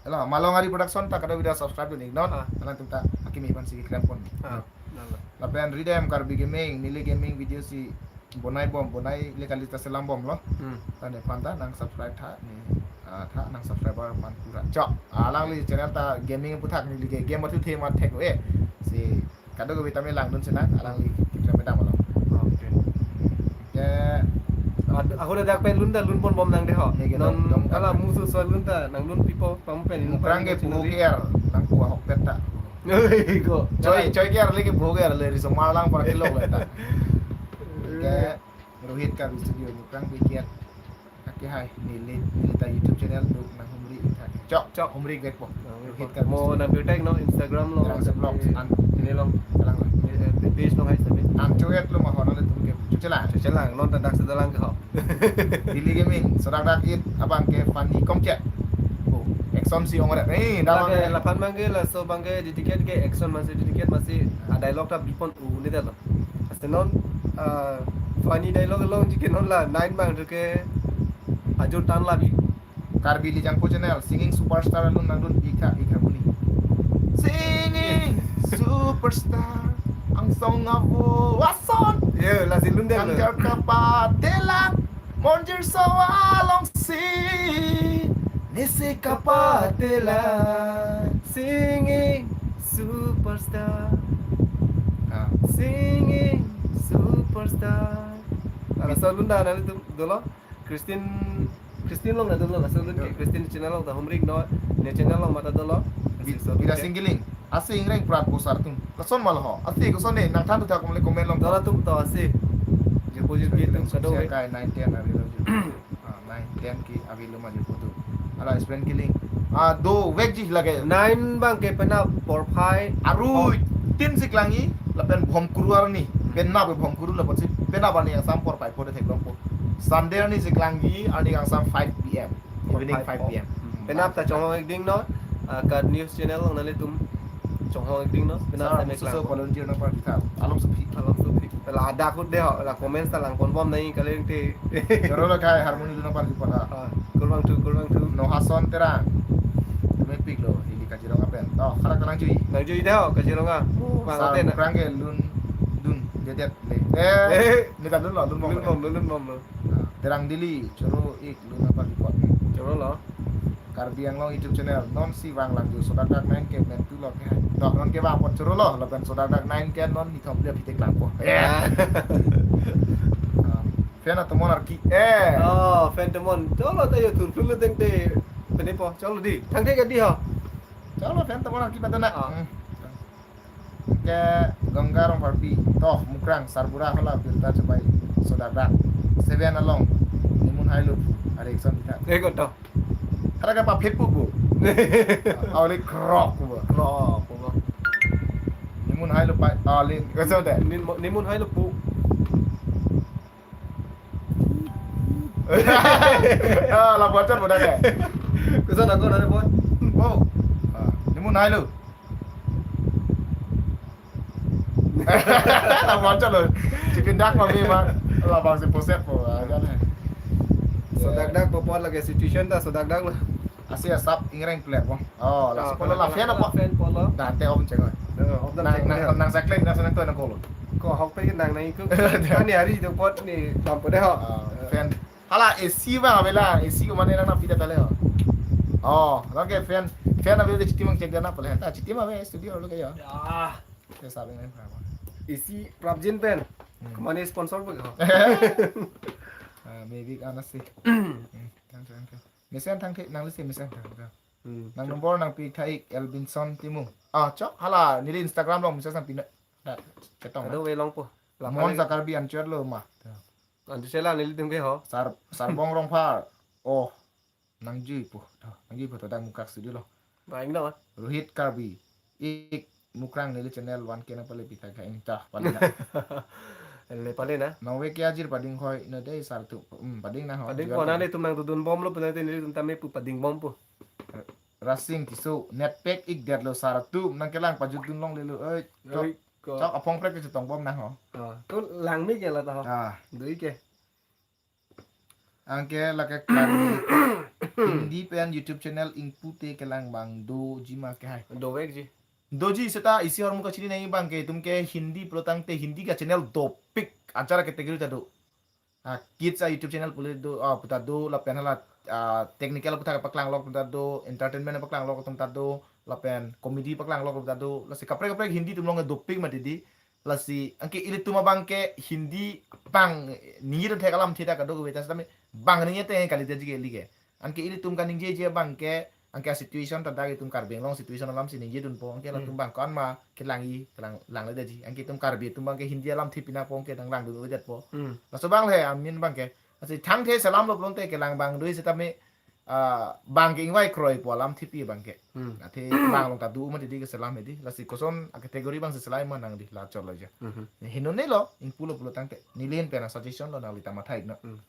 Halo, Malong Ari Production ta kadokave ta subscribe dun iknon. Ah. Nangtum ta akimi aphan si klempon. Ah. Nalo. Lapen Ridem Karbi Gaming, neli gaming video si bonai bom, bonai le kali ta selam bomlo. Hmm. Ta nephan ta nang subscribe tha, ne, ah, tha nang subscriber aphan pura. Chok, alangli channel ta gaming aputhak neli ke game athu the mat thek-o e. Si kadokave tame langdun sinang, alangli keklem kedam along. Oke. Ke, ad-, ahut adak pen lun ta lunpon bom nang dei ho. Neke non dong, dong hala ta. Musu so lun ta nang lun pipo, pam pen Mukrang ke puho ke-er, nang pu ahokpet ta. Oi, ko. Choi, choi ke-er le ke puho ke-er le, riso marlang para kilo le ta. Ke Rohit Karbi Studio, Mukrang ke-er. Oke, hai, neli, neli ta YouTube channel duk nang humri ik tha. Chok, chok, humri ik po. Nang humri ik Rohit po. Karbi Studio. Mo nang birta ik non Instagram lo, Terang se vlog, an. Channel along. Kalang lo. Eh, eh, page along hai sabi. Ang choet lo ma ho nanglitum ke. Chuchelang. Chuchelang, non ta dak sedalang ke ho. Dili Gaming, sodak dak it, abang ke Funny Komchet. Oh, action si ong ret. Eh, dak abang ke. Lake, laphan abang ke, laso abang ke, dedicate ke action masi, dedicate masi, a dialogue ta bipon u ni dalo. Aste non, ah, funny dialogue alongji ke non la, nine abang ke, ajur tan labi. Karbi Lijangpo Channel, singing superstar alun nangdun ik tha, ik tha buni. Singing superstar, angsong avo ason. Yo, lasi lun dei lo. Kangjar kapatela, monjir so alongsi, nisi kapatela. Singing superstar. Ah. Singing superstar. Ala so lun ta nanglitum dolo. Christine Christian along na dolo, laso alun ke Christian channel along ta humrik non, ne channel along mata dolo. Bi-, Bida Singkiling. Asi ingreng prat posar tum. Lason ma lo ho. Asi koson ne nangthan tu tha komle comment along. Dolo tum to asi. Jirpo jirpi atum kado. Kai nine ten avelo. Ah, nine ten ke avelo ma jirpo atum. Hala student kiling. Ah, dovekji lake. Nine abang ke penap porphai. Arui tin si klangji lapen bhomkuru arni. Penap bhomkuru lapen si penap arni kangsam porphai po de theklongpo. Sunday arni si klangji arni kangsam five P M. Evening five P M. Hmm. Penap ta chonghong-ik ding non. Ah, Kat News channel along nanglitum chonghong-ik ding non. Penap ta me klang. Sar Mususo volunteer nangparjuthap. Along supi. Along supi. La ada kut de ho, la comments ta langponbom nai kaleng te. Choro lo kai harmony dun nangparjupon ha. Ah, kurvangthu, kurvangthu. Nohason Terang. Mepik lo, ili Kaziranga pen. To, khara kalang jui. Nang jui de ho, Kaziranga. Oh, bang sar hote na. Mukrang ke lun dun, dedet le. Eh, eh, ni ta lun lo, lun bom. Lun bom lo, lun bom lo. Ah, Terang Dili, choro-ik lun nangparjupon. Choro lo. Karbi Anglong YouTube channel, non si vang lang ju Sodak Dak Nine ke mentu lo ke. Dok non ke vang pon choro lo, lapen Sodak Dak Nine ke non ni thom dia pite klangpo. Eh. Ah, fan atomon arki. Eh. Oh, fan atomon. Cholo ta yo thurphul lo teng te. Pene po, cholo di. Thangte ke di ho. Cholo fan atomon arki patana. Ah. Hmm. Ke Ganga Rongpharpi, to, Mukrang, Sarbura hala birta chubai Sodak Dak. Seven along, nimun hai lo, are ekson kita. Eh, kok to? Ada ke pa phit pu bu? Auli krok bu. Krok bu. Nimun hai lo pa, auli, ekson de. Nin-, nimun hai lo pu. Ah, la bocor bodak ke. Koson ako nari bot. Oh. Ah, nimun hai lo. La bocor lo. Chipindak mami ma. Labang si poset po, ah, kan. Sodak Dak bopon lake situation ta Sodak Dak lo. Asi asap ingreng plek bong. Oh, la. Ah, si polo la fan apa? Fan polo. Dante om ceng. Eh, om dam nang, ceng nang, ya. Nang sakleng nang senang tu nang kolo. Ko hok pe nang nang ikut. Kan ni hari tu pot ni tampo de ho. Ah, fan. Hala A C ba avela, A C ko mane nang na pida tale ho. Oh, oke fan. Fan avela de chitim ang cek dana pale. Ta chitim ave studio lo ke ya. Ya. Ke sabi nang apa? A C prapjin pen. Hmm. Kemane sponsor pe ho? Ah, maybe ana si. Hmm, thank you, thank you. Mesen thangthe nangli si mesen thangthe. Hmm. Nang number nangpi tha-ik Elvinson Timung. Ah, chok hala neli Instagram along mesen nangpi na. Da, chetong. Ado ve longpo. Mon Karbi anchot lo ma. Anchot sela nelitum ke ho. Sar, Sarbong Rongphar. Oh. Nangjuipo. Nangjuipo to dak Mukak studio lo. Baik na. Rohit Karbi. Ik Mukrang neli channel one K nangpale pitha ka ingta pale na. Le pale na. Nang ve ke ajir pading hoi na dei sar tu. Hmm, pading na ho. Pading jual ko na pading. Nelitum nangdodun bomlo penang te nelitum tame pu pading bompo. Rasing Tisso net pack ik det lo sar tu nangkelang pajutdun longle lo. Oi. Oi, chok. Chok apong prek ke chetong bom na ho. Ah, tu langme ke la ta ho. Ah. Dui ke. Anke lake klang Hindi pen YouTube channel ingpu te kelang bang doji ma ke hai. Dovekji. Doji seta isi hormu kachini nai bang ke itum ke Hindi pulotangte Hindi ka channel dopik ajar category ta do. Ah, kids a YouTube channel pule do, ah, puta do, lapen hala, ah, technical puta paklang lok puta do, entertainment paklang lok puta do, lapen comedy paklang lok puta do, lasi kaprek kaprek Hindi atum along dopik mati di. Lasi, anke ilitum abang ke Hindi bang ningje dun thek alam theda kadokave ta setame bang ningje te kali dia jige lige. Anke ilitum kaningjeje abang ke, anke a situation ta dak itum Karbi Anglong situation alam si ningje dunpo, anke latum bang ko-an ma kelang-i, kelang, langle detji. Anke itum Karbi atum abang ke Hindi alam thipina po, anke nang langdun udet po. Hmm. Laso abang le amin abang ke. Lasi thangthe selam lo pulote kelang bang do setame ah, bang ke ingvai kroipo alam thipi bang ke. Hmm. Athe bang along ta do mati di ke selam di. Lasi koson a category bang si selai ma nang di la cholo ja. Mhm. Hinone lo, ingpulo pulotangte. Neli pen a suggestion lo nangli ta mathai na. Hmm.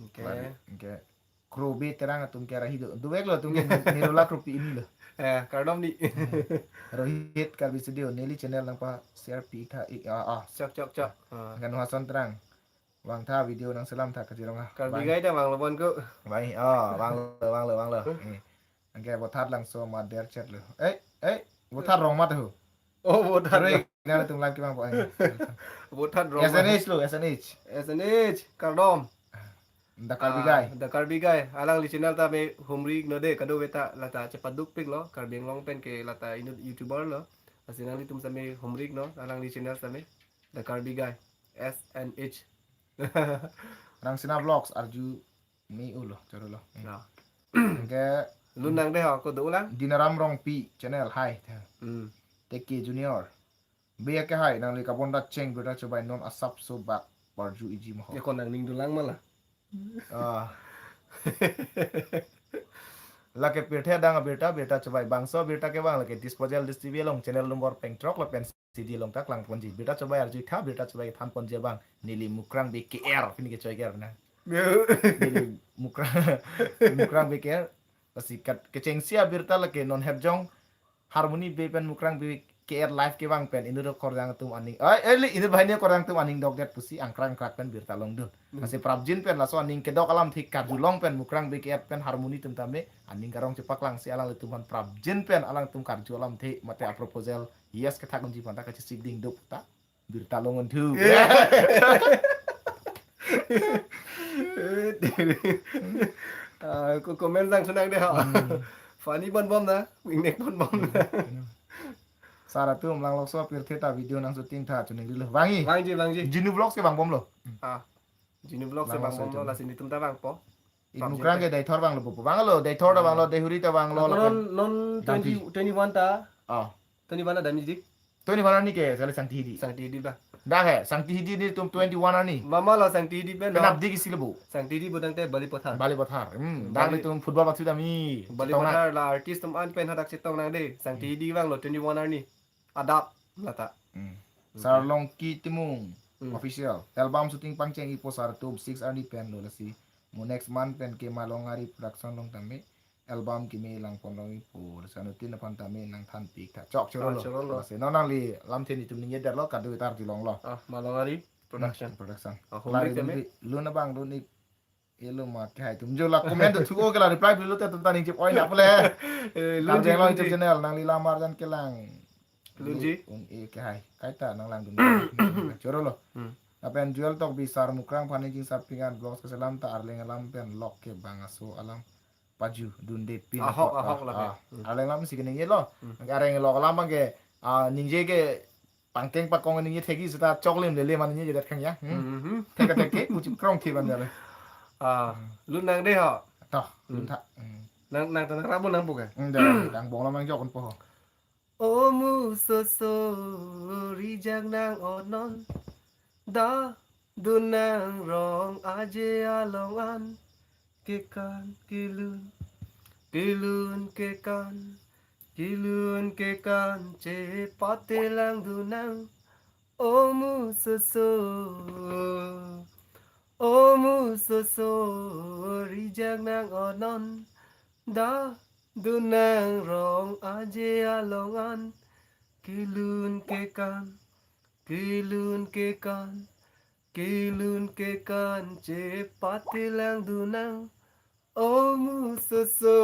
Oke. Bali, oke. Krobe Terang atum ke rahi do. Dovek lo atum ke nirula kropi ini lo. Eh, kardom di. Rohit Karbi Studio, neli channel nangpa share pi tha-ik, ah, ah. Chok, chok, chok. Ah. Kan Hasan Terang. Vangtha video nangselam tha kachirong ah. Karbi Gai ta vanglo bon ko. Bai, oh, vanglo, vanglo, vanglo. Eh. Anke Bothat Langso ma der chet lo. Eh, eh, Bothat Rongmat ho. Oh, Bothat. Sorry, nang tung lang kibang po, eh. Bothat Rongmat. S N H lo, S N H. S N H, kardom. The Karbi Gai. Ah, The Karbi Gai. Alangli channel ta me humri node kadokave ta lata chepaduk pik lo. Karbi Anglong pen ke lata inut YouTuber lo. Lasi nanglitum same humri non. Alangli channel same. The Karbi Guy, S N H. Rangsina Vlogs, arju Mi ulo, choro lo. Hmm. Ya. Anke Lunang dei ho, ko do ulang. Dinaram Rongpi channel, hai. Hmm. Teki Junior. Biya ke hai, nangli kabon da cheng birta chobai non asapso bak parju iji ma ho. Ya ko nangning dolang mala. Ah. Lake pirthe adang abirta, birta chobai bangso, birta kevang lake Disposal Dish T V along channel number pengthrok lapen C D along ta klangponji. Birta chobai arjutha, birta chobai thanponji abang. Neli Mukrang B K R, pini kechoi ker na. Neli Mukrang, Mukrang B K R. Lasi kat kechengsi abirta lake non Herjong Harmony Bey pen Mukrang B K R live kevang pen inut akorjang atum aning. Ai, ai, li, inut banghini akorjang atum aning dokdet pusi angkrak angkrak pen birta longdun. Hmm. Lasi prapjin pen laso aning kedok alamthe karjulong pen Mukrang B K R pen Harmony atum tame aning karong chepaklangsi alanglitum aphan prapjin pen alangtum karju alamthe mate a proposal yes kethak unji aphan ta kachesik dingduk ta birta longun thu. Ah, ko comment sang sunang dei ho. Hmm. Funny pon bom na, ingnek pon bom na. Hmm. Sar atum langlokso pirthe ta video nang shooting tha chuning rilo. Vangji. Vangji, vangji. Jinu Vlogs ke vangbomlo. Ah. Jinu Vlogs ke vangbomlo, langlokso atum. Lasi netum ta vangpo. Prapjin Mukrang ke Deithor vanglo pupu. Vanglo, Deithor ta vanglo, ah. Deihuri ta vanglo, non, lapen non Dampi. Twenty, twenty-one ta. Ah. Twenty-one ta damji. Twenty-one arni ke, sale Sangti Hidi. Sangti Hidi ba. Dak he, Sangti Hidi netum twenty-one arni. Mama lo Sangti Hidi pen, no? Penap dik isi lebo. Sangti Hidi bo tangte Balipathar. Balipathar. Hmm, dak Bali- netum football pathu dami. Balipathar la artist atum an pen hadak chetong nang dei. Sangti Hidi vanglo twenty-one arni. Adap lata. Hmm. Hmm. Sarlongki Timung, hmm, official. Album shooting pangcheng-ipo sar atum six arni pen lo lasi. Mo next month pen ke Malongari Production along tame album keme langpon longpo. Lasi anuttin aphan tame nangthanpik tha. Chok choro lo. Ah, choro lo. Lasi non nangli lamthe netum ningje detlo kado itar julong lo. Ah, Malongari Production. Hmm, Production. Ah, home lari mix tame? Lun abang lun ik elo ma ke hai atum jo la comment do thu o ke la reply bilo te atum ta ningje oi na pule. Eh, Karjeng Lunji, lo YouTube Lunji channel nangli lam arjan kelang. Lunji. Un e ke hai. Kaita nang langdun. Choro lo. Hmm. Lapen Joel Tokbi sar Mukrang aphan ningje sar pingan vlogs keselam ta Arleng alam pen lok ke bang aso alam pajudunde pin. Ahok, apot, ahok ah, lapen. Ah. Hmm. Arleng alam si keningje lo. Hmm. Arleng lok alam ke, ah, ningje ke pangkeng pakong ningje thekji seta choklim lele man ningje jedat khang ya. Hmm? Mhm. Thek thek ke muchim krong thi ban jale. Ah, hmm, lun nang dei ho. Toh, lun, hmm, tha. Hmm. Nang, nang ta nang rabo nang buka. Hmm, dah, nang bong lamang jok un po ho. O musoso rijak nang onon. Da dun nang rong aje along an. Kekan kelun, kelun kekan, kelun kekan chepate langdun nang. O musoso, o musoso rijak nang onon. Da dun nang rong aje along an. Kelun kekan, kelun kekan, kelun kekan chepate langdun nang. O musoso.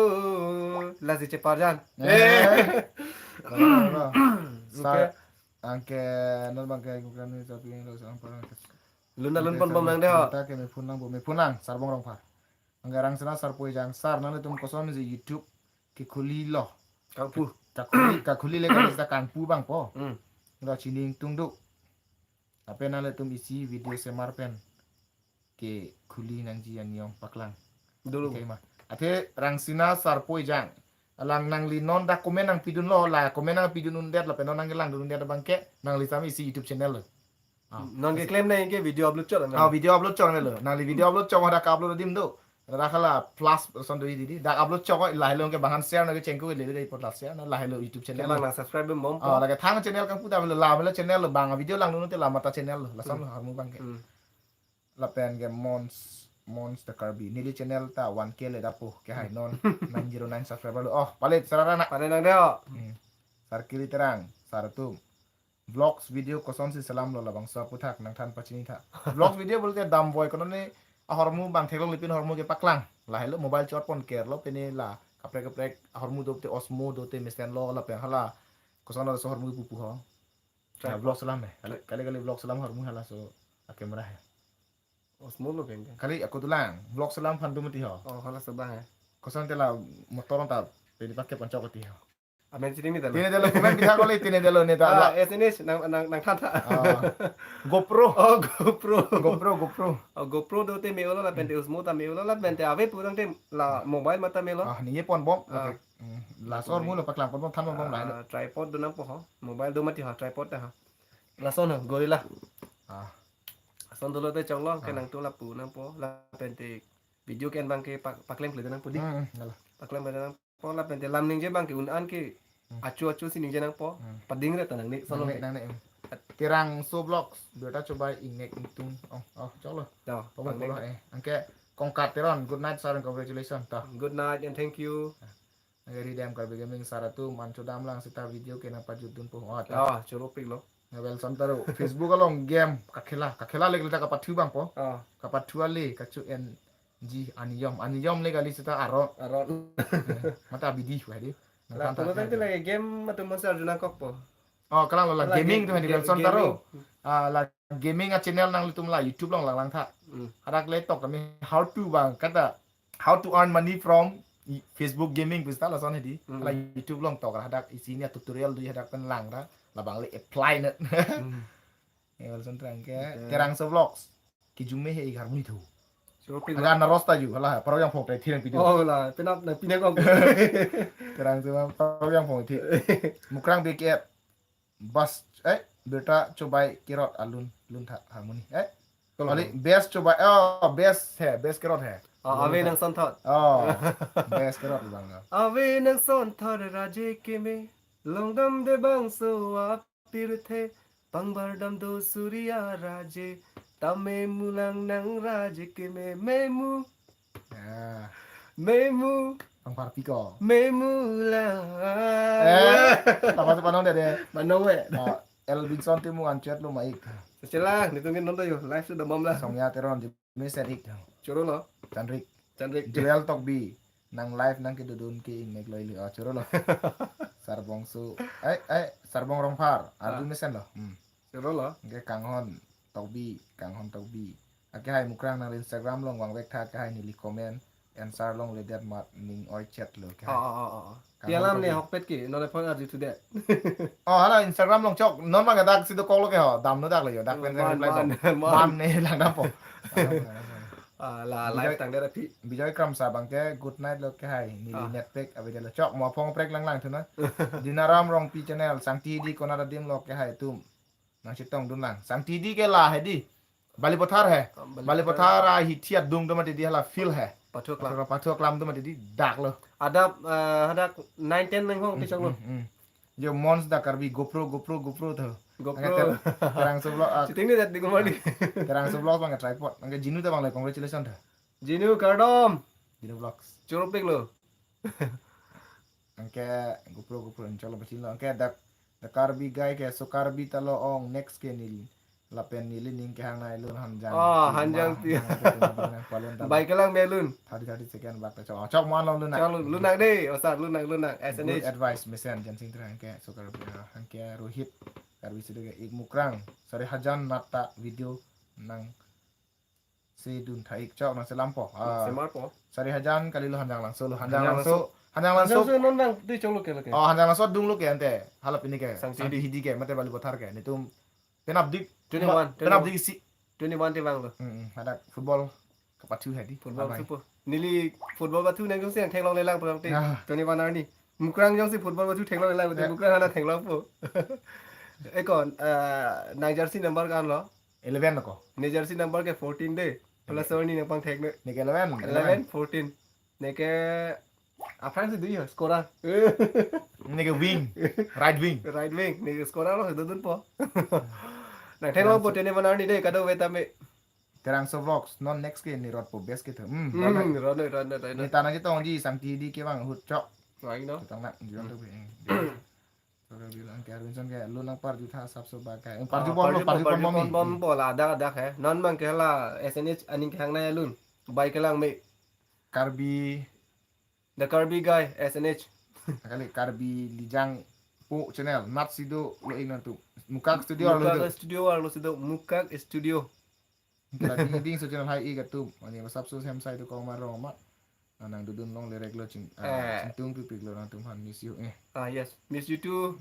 Lasi cheparjan. Eh. Sar, oke, angke non abang ke bukan ni tapi yang lo sang parang. Lun ta lun pon bom nang dei ho. Kita ke me phone lang bo, me phone lang, sar bong rong par. Angke Rangsina Sarpoi Jang sar nangtum kosonsi YouTube kekhuli lo. Kangpu. Kakhuli, kakhuli le kan sita kangpu bang po. Hmm. Lo chining tungduk. Lapen nanglitum isi video semar pen kekhuli nangji aniong paklang. Dulu. Oke ma. Athe Rangsina Sarpoi Jang. Alang nangli non dak comment nangpidun lo, la comment nangpidun undet lapen non nangkelang dun undet abang ke nangli sami isi YouTube channel lo. Ah. Non ke claim nang ke video upload chot nang. Ah, video upload chot nang lo. Nangli video upload chot dak upload adim do. Dak hala plus son do di di. Dak upload chot lahelo ke bang han share nang ke chengko le le pot la share nang lahelo YouTube channel. Kemang nang subscribe bom. Ah, lake thang channel kangpu ta lo la melo channel lo bang video langdun te la mata channel lo. Lason lo harmu abang ke. Hmm. Lapen ke Mons, Mons the Karbi. Neli channel ta one K le dapo ke hai non nine zero nine subscriber lo. Oh, palit sarara na. Palit nang dei ho. Hmm. Sar Kiri Terang, sar atum. Vlogs video kosonsi selam lo labangso aputhak nangthan pachini tha. Vlogs video pulote dam voi kono ne ahormu bang theklong lipin hormu kepaklang. Lahelo mobile chot pon ker lo pene la kaprek kaprek ahormu dote Osmo dote mesen lo lapen hala koson laso ahormu pupu ho. Ya, vlog selam eh. Kali, kali, kali vlog selam ahormu halaso a camera he. Osmo lo pen ke. Kali ako dolang vlog selam aphan do mati ho. Oh, halaso abang eh. Koson te la motor ta pene pakai pancok ati ho. Amen sini ni talo. Tine delo, comment kita kali tine delo ne ta. Ah, S N H nang nang nangthan tha. Ah. GoPro. Oh, GoPro. GoPro, GoPro. Oh, GoPro dote me-olo lapen te Osmo ta me-olo lapen te ave purang te la mobile mata melo. Ah, ningje ponbom. Ah. Okay. Hmm. Laso armu lo paklang ponbom, than ponbom la. Ah, tripod do nangpo ho. Mobile do mati ho, tripod ta ho. Lason ho, gorilla. Ah. Lason dolo te choklo, ke Ah. nangtum lapu nangpo, lapen te video ke-en abang ke pak-, paklem kle nangpo di. Hmm, hmm, dalo. Paklem kle nangpo, lapen te lam ningje abang ke un-an ke Hmm. achu achu si ningje nangpo, Hmm. pading re ta nangne, solo Nangne, ke. nangne, hmm. Terangso Vlogs, birta chobai ingnek ingtung. Oh, oh, choklo. Yo, Pabang pabang polo, nek. eh. Anke Kongkat Teron, good night, sir, and congratulations. Ta. Good night and thank you. Anke Ridem Karbi Gaming, sir atum, man chodam lang seta video ke nangpajut dunpo. Oh, ta. Ah, choro piklo. Nge Wilson Taro. Facebook along game kakhela, kakhela le ta kapathu abangpo. Ah. Kapathu ale, kacho-enji aniyom. Aniyom le kali seta aron. Aron. Eh, mata bidi wadi. Nang Ra than pulo than tangte tangte. lagi game atum masih arju nangkokpo. Oh, kalang lo la Lagi gaming tu hadi ga-, Wilson Taro. gaming. Ah, la gaming a channel nanglitum la YouTube along langlang tha. Hmm. Hadak le tok kami how to abang kata how to earn money from i-, Facebook gaming pusi ta lason hedi. Hmm. La YouTube along tok hadak isi ni tutorial do hadak pen lang ra labang le apply net. Hmm. Eh, Wilson Terang ke Okay. Terangso Vlogs. Kijung me he igar muni thu. Choro piklo. Aga na rosta ju, hala, parok yang phong tai thirang video. Oh, la, penap na pine kong. Terangso Vlogs, parok yang phong thi. Mukrang B K F. Bas, eh, birta chobai kerot alun, lun tha harmony. Eh, Kalau kali best chobai, oh, best he, best kerot he. Oh, Lun ave tha. nang sonthot. Oh, best kerot abang lo. Ave nang sonthot raje keme, longdam de bangso apirthe, pangbardam do Surya raje, tame mulang nang raje keme, memu, Ya. memu, Pangparpi ko. memu la. Eh, tama tu panong dede. Mano we. Ah, Elvinson Timung anchet lo maik. Sechelang, nitum ke nonton yo, live sudah bom lah. Songya Teron, Jimmy Serik. Choro lo. Chanrik. Chanrik. Joel Tokbi. Nang live nang kedodun ke ingnek loi li. Oh, choro lo. Sarbong su. Eh, eh, Sarbong Rongphar. Ah. Arjun Mesen lo. Hmm. Choro lo. Ke Kanghon Tokbi, Kanghon Tokbi. Ake hai Mukrang nang Instagram along vangvek tha ke hai neli comment. Answer longledet amat ning oi chat lo ke. Oh, oh, oh, oh. Kang Pialam Hong ne Tobi. Hokpet ke, non le phone arju thudet. Oh, hala Instagram along chok, non abang dak si dokok lo ke ho, damno dak lo yo, dak pen Man, reply man, dong. man. Man ne lang dampo. Ah, la, Bijay, live tangdet aphi. Bijay Kramsa abang ke, good night lo ke hai, neli Ah. net pack, abang lo chok, mo phone pack lang lang thu na. Dinaram Rongpi channel, Sangti di konat adim lo ke hai tum. Nang chetong dun lang. Sangti di ke la he di. Balipathar he. Ah, Balipathar. Balipathar a hithi adung do mati di hala field he. Pathu aklam. Pathu, Pathu aklam do mati di dak lo. Adap, eh, hadak nine ten nang hong Hmm, tichok lo. hmm, hmm. Jo Mons da Karbi GoPro, GoPro, GoPro tho. GoPro. Angke Ter-, Terangso Vlog, ah, Shooting ni dat di kumali. Terangso Vlog abang tripod. Angke Jinu ta abang le congratulations tho. Jinu kardom. Jinu Vlogs. Choro piklo. Angke GoPro, GoPro, inshallah bachin lo. Angke dak, dak Karbi guy ke, so Karbi ta lo ong, next ke neli. Lapen neli ning kehang nai lun Hanjang. Oh, Hanjang Pi. Hanjang Pi, Hanjang Pi, Hanjang Pi, Hanjang Pi. Thirty, thirty second bak ta chok. Chok mo-an lo lun nang. Chok lun, lun nang de, osar lun nang, lun nang. Good S N H. Advice, mesen, Jensing Terang ke, so Karbi, ah, angke Rohit, Karbi sida ke ik Mukrang. Sari hajan nat ta video nang sedun tha ik chok nang selampo. Ah. Semarpo. Sari hajan kali lo Hanjang Langso lo. Hanjang Hanjang Langso. Langso. Hanjang Langso. Hanjang Langso non bang, di chok lo ke, lo ke. Oh, Hanjang Langso adung lo ke ante. Hala pini ke. Sangti Sangti di. Hidi ke, mate Balipathar ke. Nitum penap dik. Twenty-one, Penap, penap twenty-one. Dik isi. Twenty-one te bang lo. Hmm, hmm. Hadak football kapathu he di. Football Abai. Super. Neli football pathu nang jongsi nang theklong lelang pulang te. Ah. Twenty-one arni. Mukrang jongsi football pathu theklong lelang, Ya. Mukrang hana theklong po. Ekon, eh, nang jersey number ko-an lo? Eleven ko. Ne jersey number ke fourteen de. Plus Eleven. Seven ni nang pangthek ne. Ne ke eleven. Eleven, fourteen. Ne ke aphrang si do yo, scorer. Ne ke wing. Right wing. Right wing. Ne ke scorer lo, do dunpo. Nang theklong po Terangso. Twenty-one arni de, kadokave tame. Terangso Vlogs, non next ke ne rotpo best ke tho. Hmm, Hmm, rot nang. Rot nang, rot nang, rot nang. Ne ta nang chetongji Sangti di ke bang ahut chok. Wai no. Chetong nang, jual tu. Hmm. Sore bilang ke Arvinson ke lun nang parju tha sapso bak ke. Eh, parju Ah, bom lo, parju parju bom, parju bom bom, ni. Bom bom, adak adak he. Non bang ke la S N H aning kehang nai lun. Bai kelang me. Karbi. The Karbi guy, S N H. Kali Karbi Lijang po channel. Nat si do lo ik nang tu. Mukak Studio arlo Mukak do. Studio arlo si do. Mukak Studio. Kali ding ding so channel hai ik atum. Ani masap so hem sai do kong marong amat. Nang dodun longle rek lo ching, ah, Eh. chingtung pipik lo nangtum aphan, miss you eh. Ah, yes. Miss you too.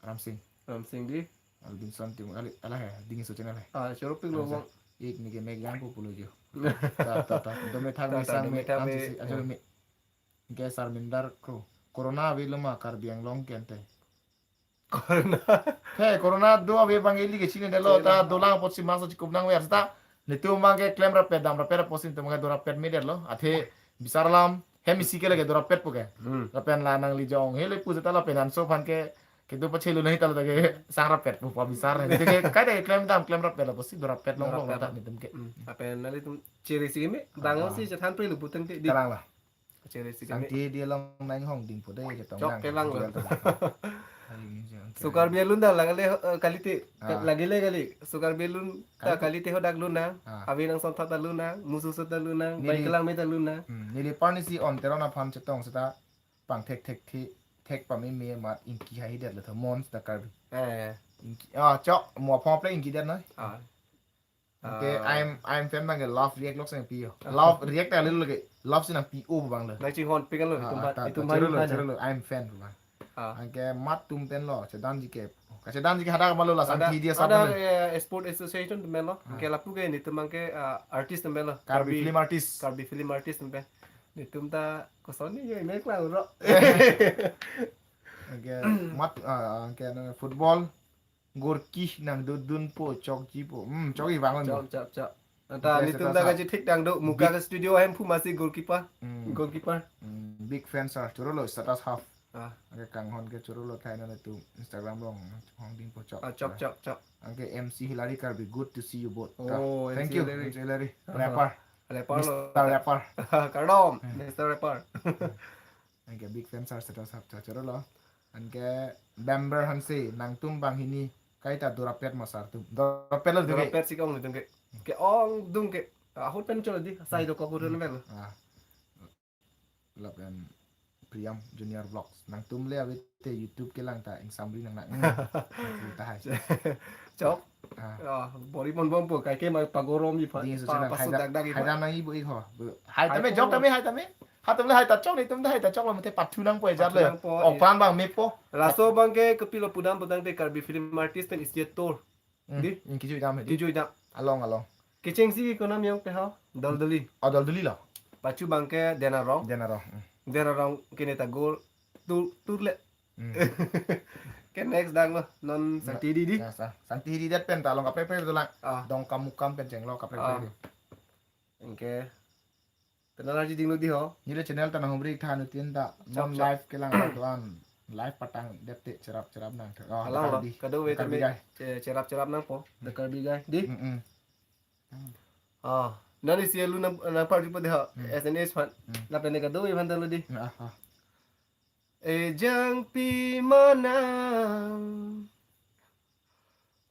Ramsing. Ramsing di. Albinson Timung, ali, ala hai, Ding Sochen ala hai. Ah, choro pik lo Ramsing. bang. Ik nike mek yang pupulo jo. Ta ta ta. Dome thak Ta, me ta, sang dome me thak ang me, sisi ajo ya. Me. Ke Sarminder Kro. Corona ave lo ma Karbi Anglong kente. Corona. He, corona do ave bang ili ke chini delo ta Chini. Dolang apotsi mask chikup nangver ta. Netum abang ke klem rapet dam rapet apotsi netum abang ke do rapet medet lo. Athe bisar alam hem isi ke lake do rapet pu ke. Hmm. Lapen la nangli jong hele pu seta lapen anso aphan ke kedo pachelu nahi ta lo ta ke sang rapet pu pa bisar. Netum ke kaita ke klem dam klem rapet apotsi do rapet long long Rapet. ta netum ke. Hmm. Lapen nanglitum chere si me. Bang Ah. si chethan pre lu puteng ti di. Kalang la. Chere si me. Sangti dia long nang hong ding pu dei chetong Chok nang. kelang lo. Jual tu. Hari ini je, oke. So Karbi alun ta lagile, eh, kalite, Ah. lagile kali. So Karbi alun ta Kalite. Kalite hadak lun nang. Ah. Avi nangson thot ta lun nang. Musu sot ta lun nang. Neli Bai kelang me ta lun nang. Hmm, neli parnisi On Teron aphan chetong seta pang thek thek thi thek pameme amat ingki haidet lo tho Mons the Karbi. Eh. Ingki, ah, chok, mo aphan ple ingki det noi. Ah. Anke Ah. I'm, I'm fan abang ke love react lok sang pi yo. Love react ta lelo ke. Love si nang P O abang lo. Nang chinghon pik kan lo. Ah, Itum ah, ba, ta, itum ta, ba choro yun lo, kan. choro lo. I'm fan abang. Ah. Anke mat tum pen lo, chedan ji ke. Kachedan ji ke hadak malo la sang Ada, thi dia ada, sa. eh, sport association tum pen lo. Ah. Ke lapu ke netum abang ke, ah, artist tum pen lo. Karbi film artist. Karbi film artist tum pen. Netum ta kosoni ye mek la uro. Anke mat, ah, anke nang football. Gorki nang dodun po, chokji po. Hmm, chokji bang lo. Chok, chok, chok. Anta Yes, netum status ta half. Kachi thik dang do. Muka ke studio hem pu masi goalkeeper. Hmm. Goalkeeper. Hmm, big fan sir. Choro lo status half. Ah. Anke kanghon ke choro lo thai na tu Instagram long hong ding po chok. Ah, chok, chok, chok. Anke M C Hilary Karbi, good to see you both. Oh, Thank M C you, Hilary. M C Hilary. Ah. Rapper. Rapper lo. Mister Rapper. Kardom, Hmm. Mister Rapper. Anke big fan sir status half cha choro lo. Anke Bamber Hanse, nangtum banghini kaita do rapet ma sir tum. Do rapet lo Do duke. rapet si ke-ong netum ke. Ke-ong dung ke. Ahut pen cholo di, sai do kok hurun pen. Ah. Lapen Priam Junior Vlogs. Nangtum le ave te YouTube kelang ta ingsamri nang nang. Hmm. Nangtum ta hai. Chok. Ah. Ah, bori mon bom po, kai ke mai pagorom ji pa. Ding so Pa, channel pasut haida, dak dak ji pa. haida nang ibu ikho. Hai Hai tame po. jok tame hai tame. Hai tame hai ta chok netum ta hai ta chok lo mate pathu nang po ejar Pathu le. nang po, Ok iya. pan bang me po. Laso abang ke kepilo pudam pudam te Karbi film artist pen isi tour. Hmm. Di? Ingki jui dam hai di. Kijui dam. Along along. Kechengsi konam yang pe ha. Daldali. Adal duli lo. Pachu abang ke Denarong. Denarong. Hmm. Denarong kene ta goal. Tur, tur le. Hmm. Ke next dang lo. Non sangti di di. Ya sa. Sangti di det pen ta long kaprek prek dolang. Ah. Dongkamukam pen chenglo kaprek Ah. prek di. Anke. Penal arji ding lo di ho. Neli channel ta nang humri than utin ta. Chap, Non chap. Live kelang ta doan. Live patang det te cherap cherap nang. Oh, Alang lo. di. Kado we Karbi tame. guy. Che-, cherap cherap nang po. The Karbi guy. Di. Mm-mm. Ah. Nani si lu nang nang par jupo di ho. Hmm. S N S fan. Hmm. Lapen ne kado we fan lo di. Ah, ah. Ejang pi manang.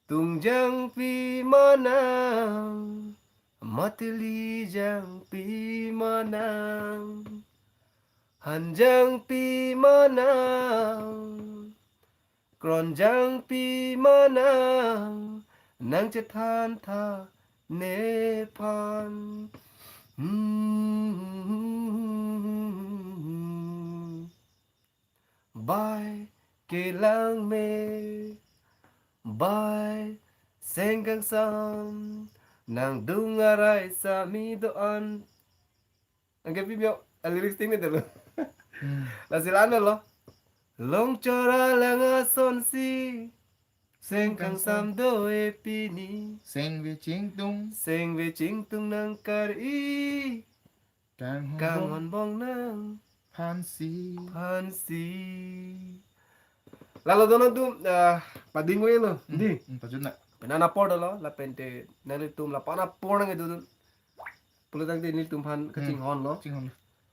Tung jang pi manang. Matili jang pi manang. Han jang pi manang. Kron jang pi manang. Nang chethan tha nephan. Hmm. Bai kelang me, bai seng kangsam, nang dung arai sami do-an. Angke pi bio, a lyrics ting ni dulu. Hmm. Lasi la-an lo. Long chora lang asonsi, seng kangsam do-e pini. Seng ve chingtung. Seng ve chingtung nang kar-i. Kang Kang hon hon bong nang phansi. phansi. Lalo dono tu, ah, pading we lo. Di. Hmm, pajut na. Penana apor dolo, lapen te nanglitum lapu-an apor nang itu tu. Pulo tangte nelitum aphan kachinghon lo. Chinghon.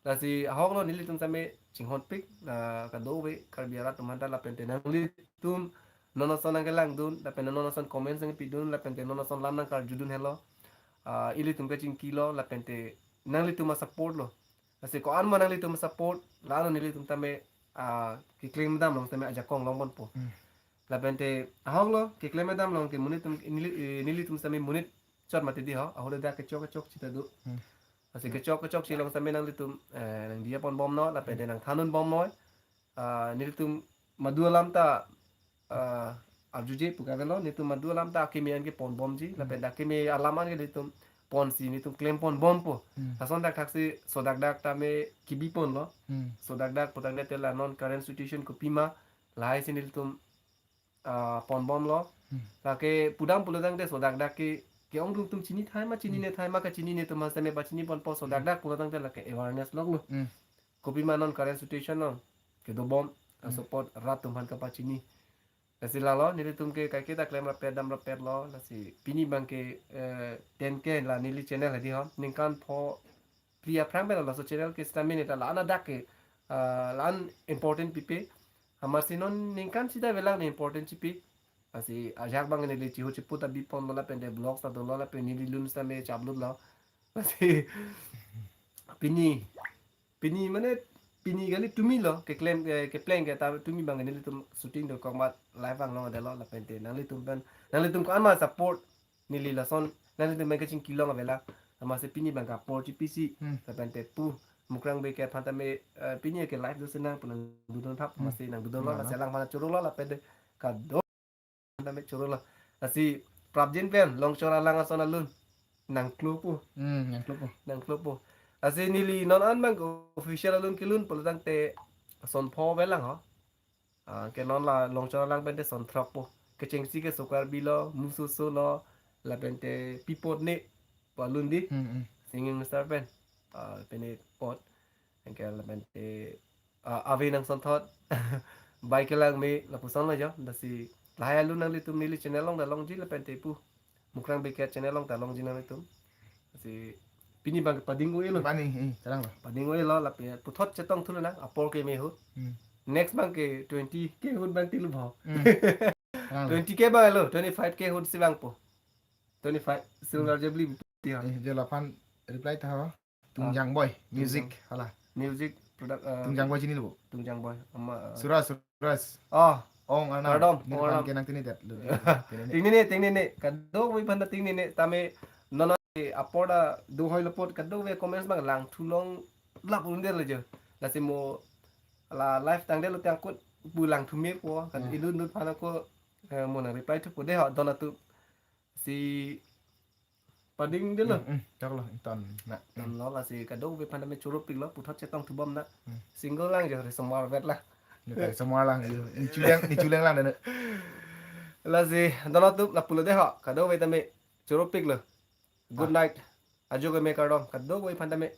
Lasi ahok lo nelitum same chinghon pik, ah, kado-ve Karbi arat atum aphanta lapen te nanglitum non ason nangkelangdun, lapen non ason comments nangpidun, lapen te non ason lam nangkarjudun helo. Ah, ilitum kachingki lo, lapen te nanglitum asupport lo. Lasi ko-an ma nanglitum asupport, la-an nelitum tame, ah, keklem dam long tame ajakong long ponpo. Hmm. Lapen te ahok lo, keklem dam long ke monit atum, neli, eh, nelitum tame monit chot mati di ho, ahok le dak kechok kechok chita do. Hmm. Lasi kechok kechok si along sitame nanglitum, eh, nangdiya ponbomnon, lapen de nangthandun bomnon. Ah, nelitum madu alam ta, ah, arjuje pu kavelo, nelitum madu alam ta akimi an ke ponbomji, lapen de akimi alam an ke nelitum ponsi nelitum klem ponbompo. Hmm. Lason thakthak si sodakdak tame kibi ponlo. Hmm. Sodakdak putangte la non current situation kopima, lahai si nelitum, ah, ponbomlo. Hmm. Lake pudam pulotangte sodakdak ke, ke-ong atum chini thai ma, chinine thai ma, kachinine atum sitame pachini ponpo, sodakdak pulotangte lake awareness loklo. Hmm. Kopima non current situation non kedobom, Hmm. support rat atum aphan kapachini. Lasi lalo, nelitum ke kaike ta klem rapet dam rapetlo, lasi pini abang ke, eh, ten K la neli channel hadi ho, ningkan pho phli aphrang pen laso channel ke sitame neta la-an adak ke, ah, la-an important pipe. Amatsi non ningkan sita avelang ne important chipi. Lasi ajak abang neli chihu chipu ta bi ponlo lapen de vlogs ta dolo lapen neli lun sitame chaplut lo. Lasi pini, pini mane pini kali tumi lo, keklem, eh, kepleng ke ta tumi abang nelitum shooting dokok amat live abang longdetlo lapen de nanglitum pen, nanglitum ko-an ma support neli lason, nanglitum pen kachingki long avela, amatsi pini abang ke apor chipisi, Hmm. lapen de pu, Mukrang Bey ke aphan tame, eh, pini ke live do senang pu nangdodun thap, Hmm. amatsi nangdodunlo, Nang- lasi alang aphan chorolo lapen de kado tame chorolo. Lasi prapjin pen, Longchor Alang ason alun nangklo pu, Hmm, nangklo pu. Nangklo pu. Lasi neli non an abang official alun kelun pulotangte son pho avelang ho. Ah, ke non la Longchor Alang pen de son throk pu. Kechengsi ke Sokarbi lo, Musoso lo, lapen de Pipot ne pu alun di. Hmm, hmm. Singing star pen. Ah, pen ne pot. Anke lapen de, ah, Ave Nangsonthot. Bai Kelang me lapuson lo jo. Lasi lahai alun nanglitum neli channel along ta longji lapen de pu, Mukrang Bey ke channel along ta longji nanglitum. Lasi pini abang ke pading oi lo. Pani, eh, charang lo. Pading oi lo lapen puthot chetong thulo nang, apor ke me ahut. Hmm. Next abang ke twenty K ahut abang tilu bho. Hmm. Charang lo. Twenty K abang lo, twenty-five K ahut si vangpo. Twenty-five Silver Jubilee ti ha. Eh, jo laphan reply ta ho. Tungjang Boy, music, hala. Music product, eh, Tungjang Boy chinilo bo. Tungjang Boy. Ama, eh, Suraj, Suraj. Oh, Ong Arnam. Kardom, Neli Ong aphan Arnam. ke nangtini det lo. Tingnine, tingnine. Kadokave aphan ta tingnine. Tame non ke apor ta do hoi lapot kadokave comments abang langthu longlap un det lo jo. Lasi mo la live tangdet lo tangkut pu langthu mepo. Kan Hmm. Ilun dun aphan ako, eh, mo nang reply thupo de ho don atum. Si pading det lo. Hmm, hmm. Choklo, ton. Na. Lo lasi kadokave aphan tame choro piklo, puthot chetong thubom na. Hmm. Single lang jo, resomar vet la. Neta semua lang, iyo. Ni chuleng, ni chuleng lang dana. Lasi don atum lapulo de ho, kadokave tame choro piklo. Good night. Ajo ke me kardom, kadokave aphan tame.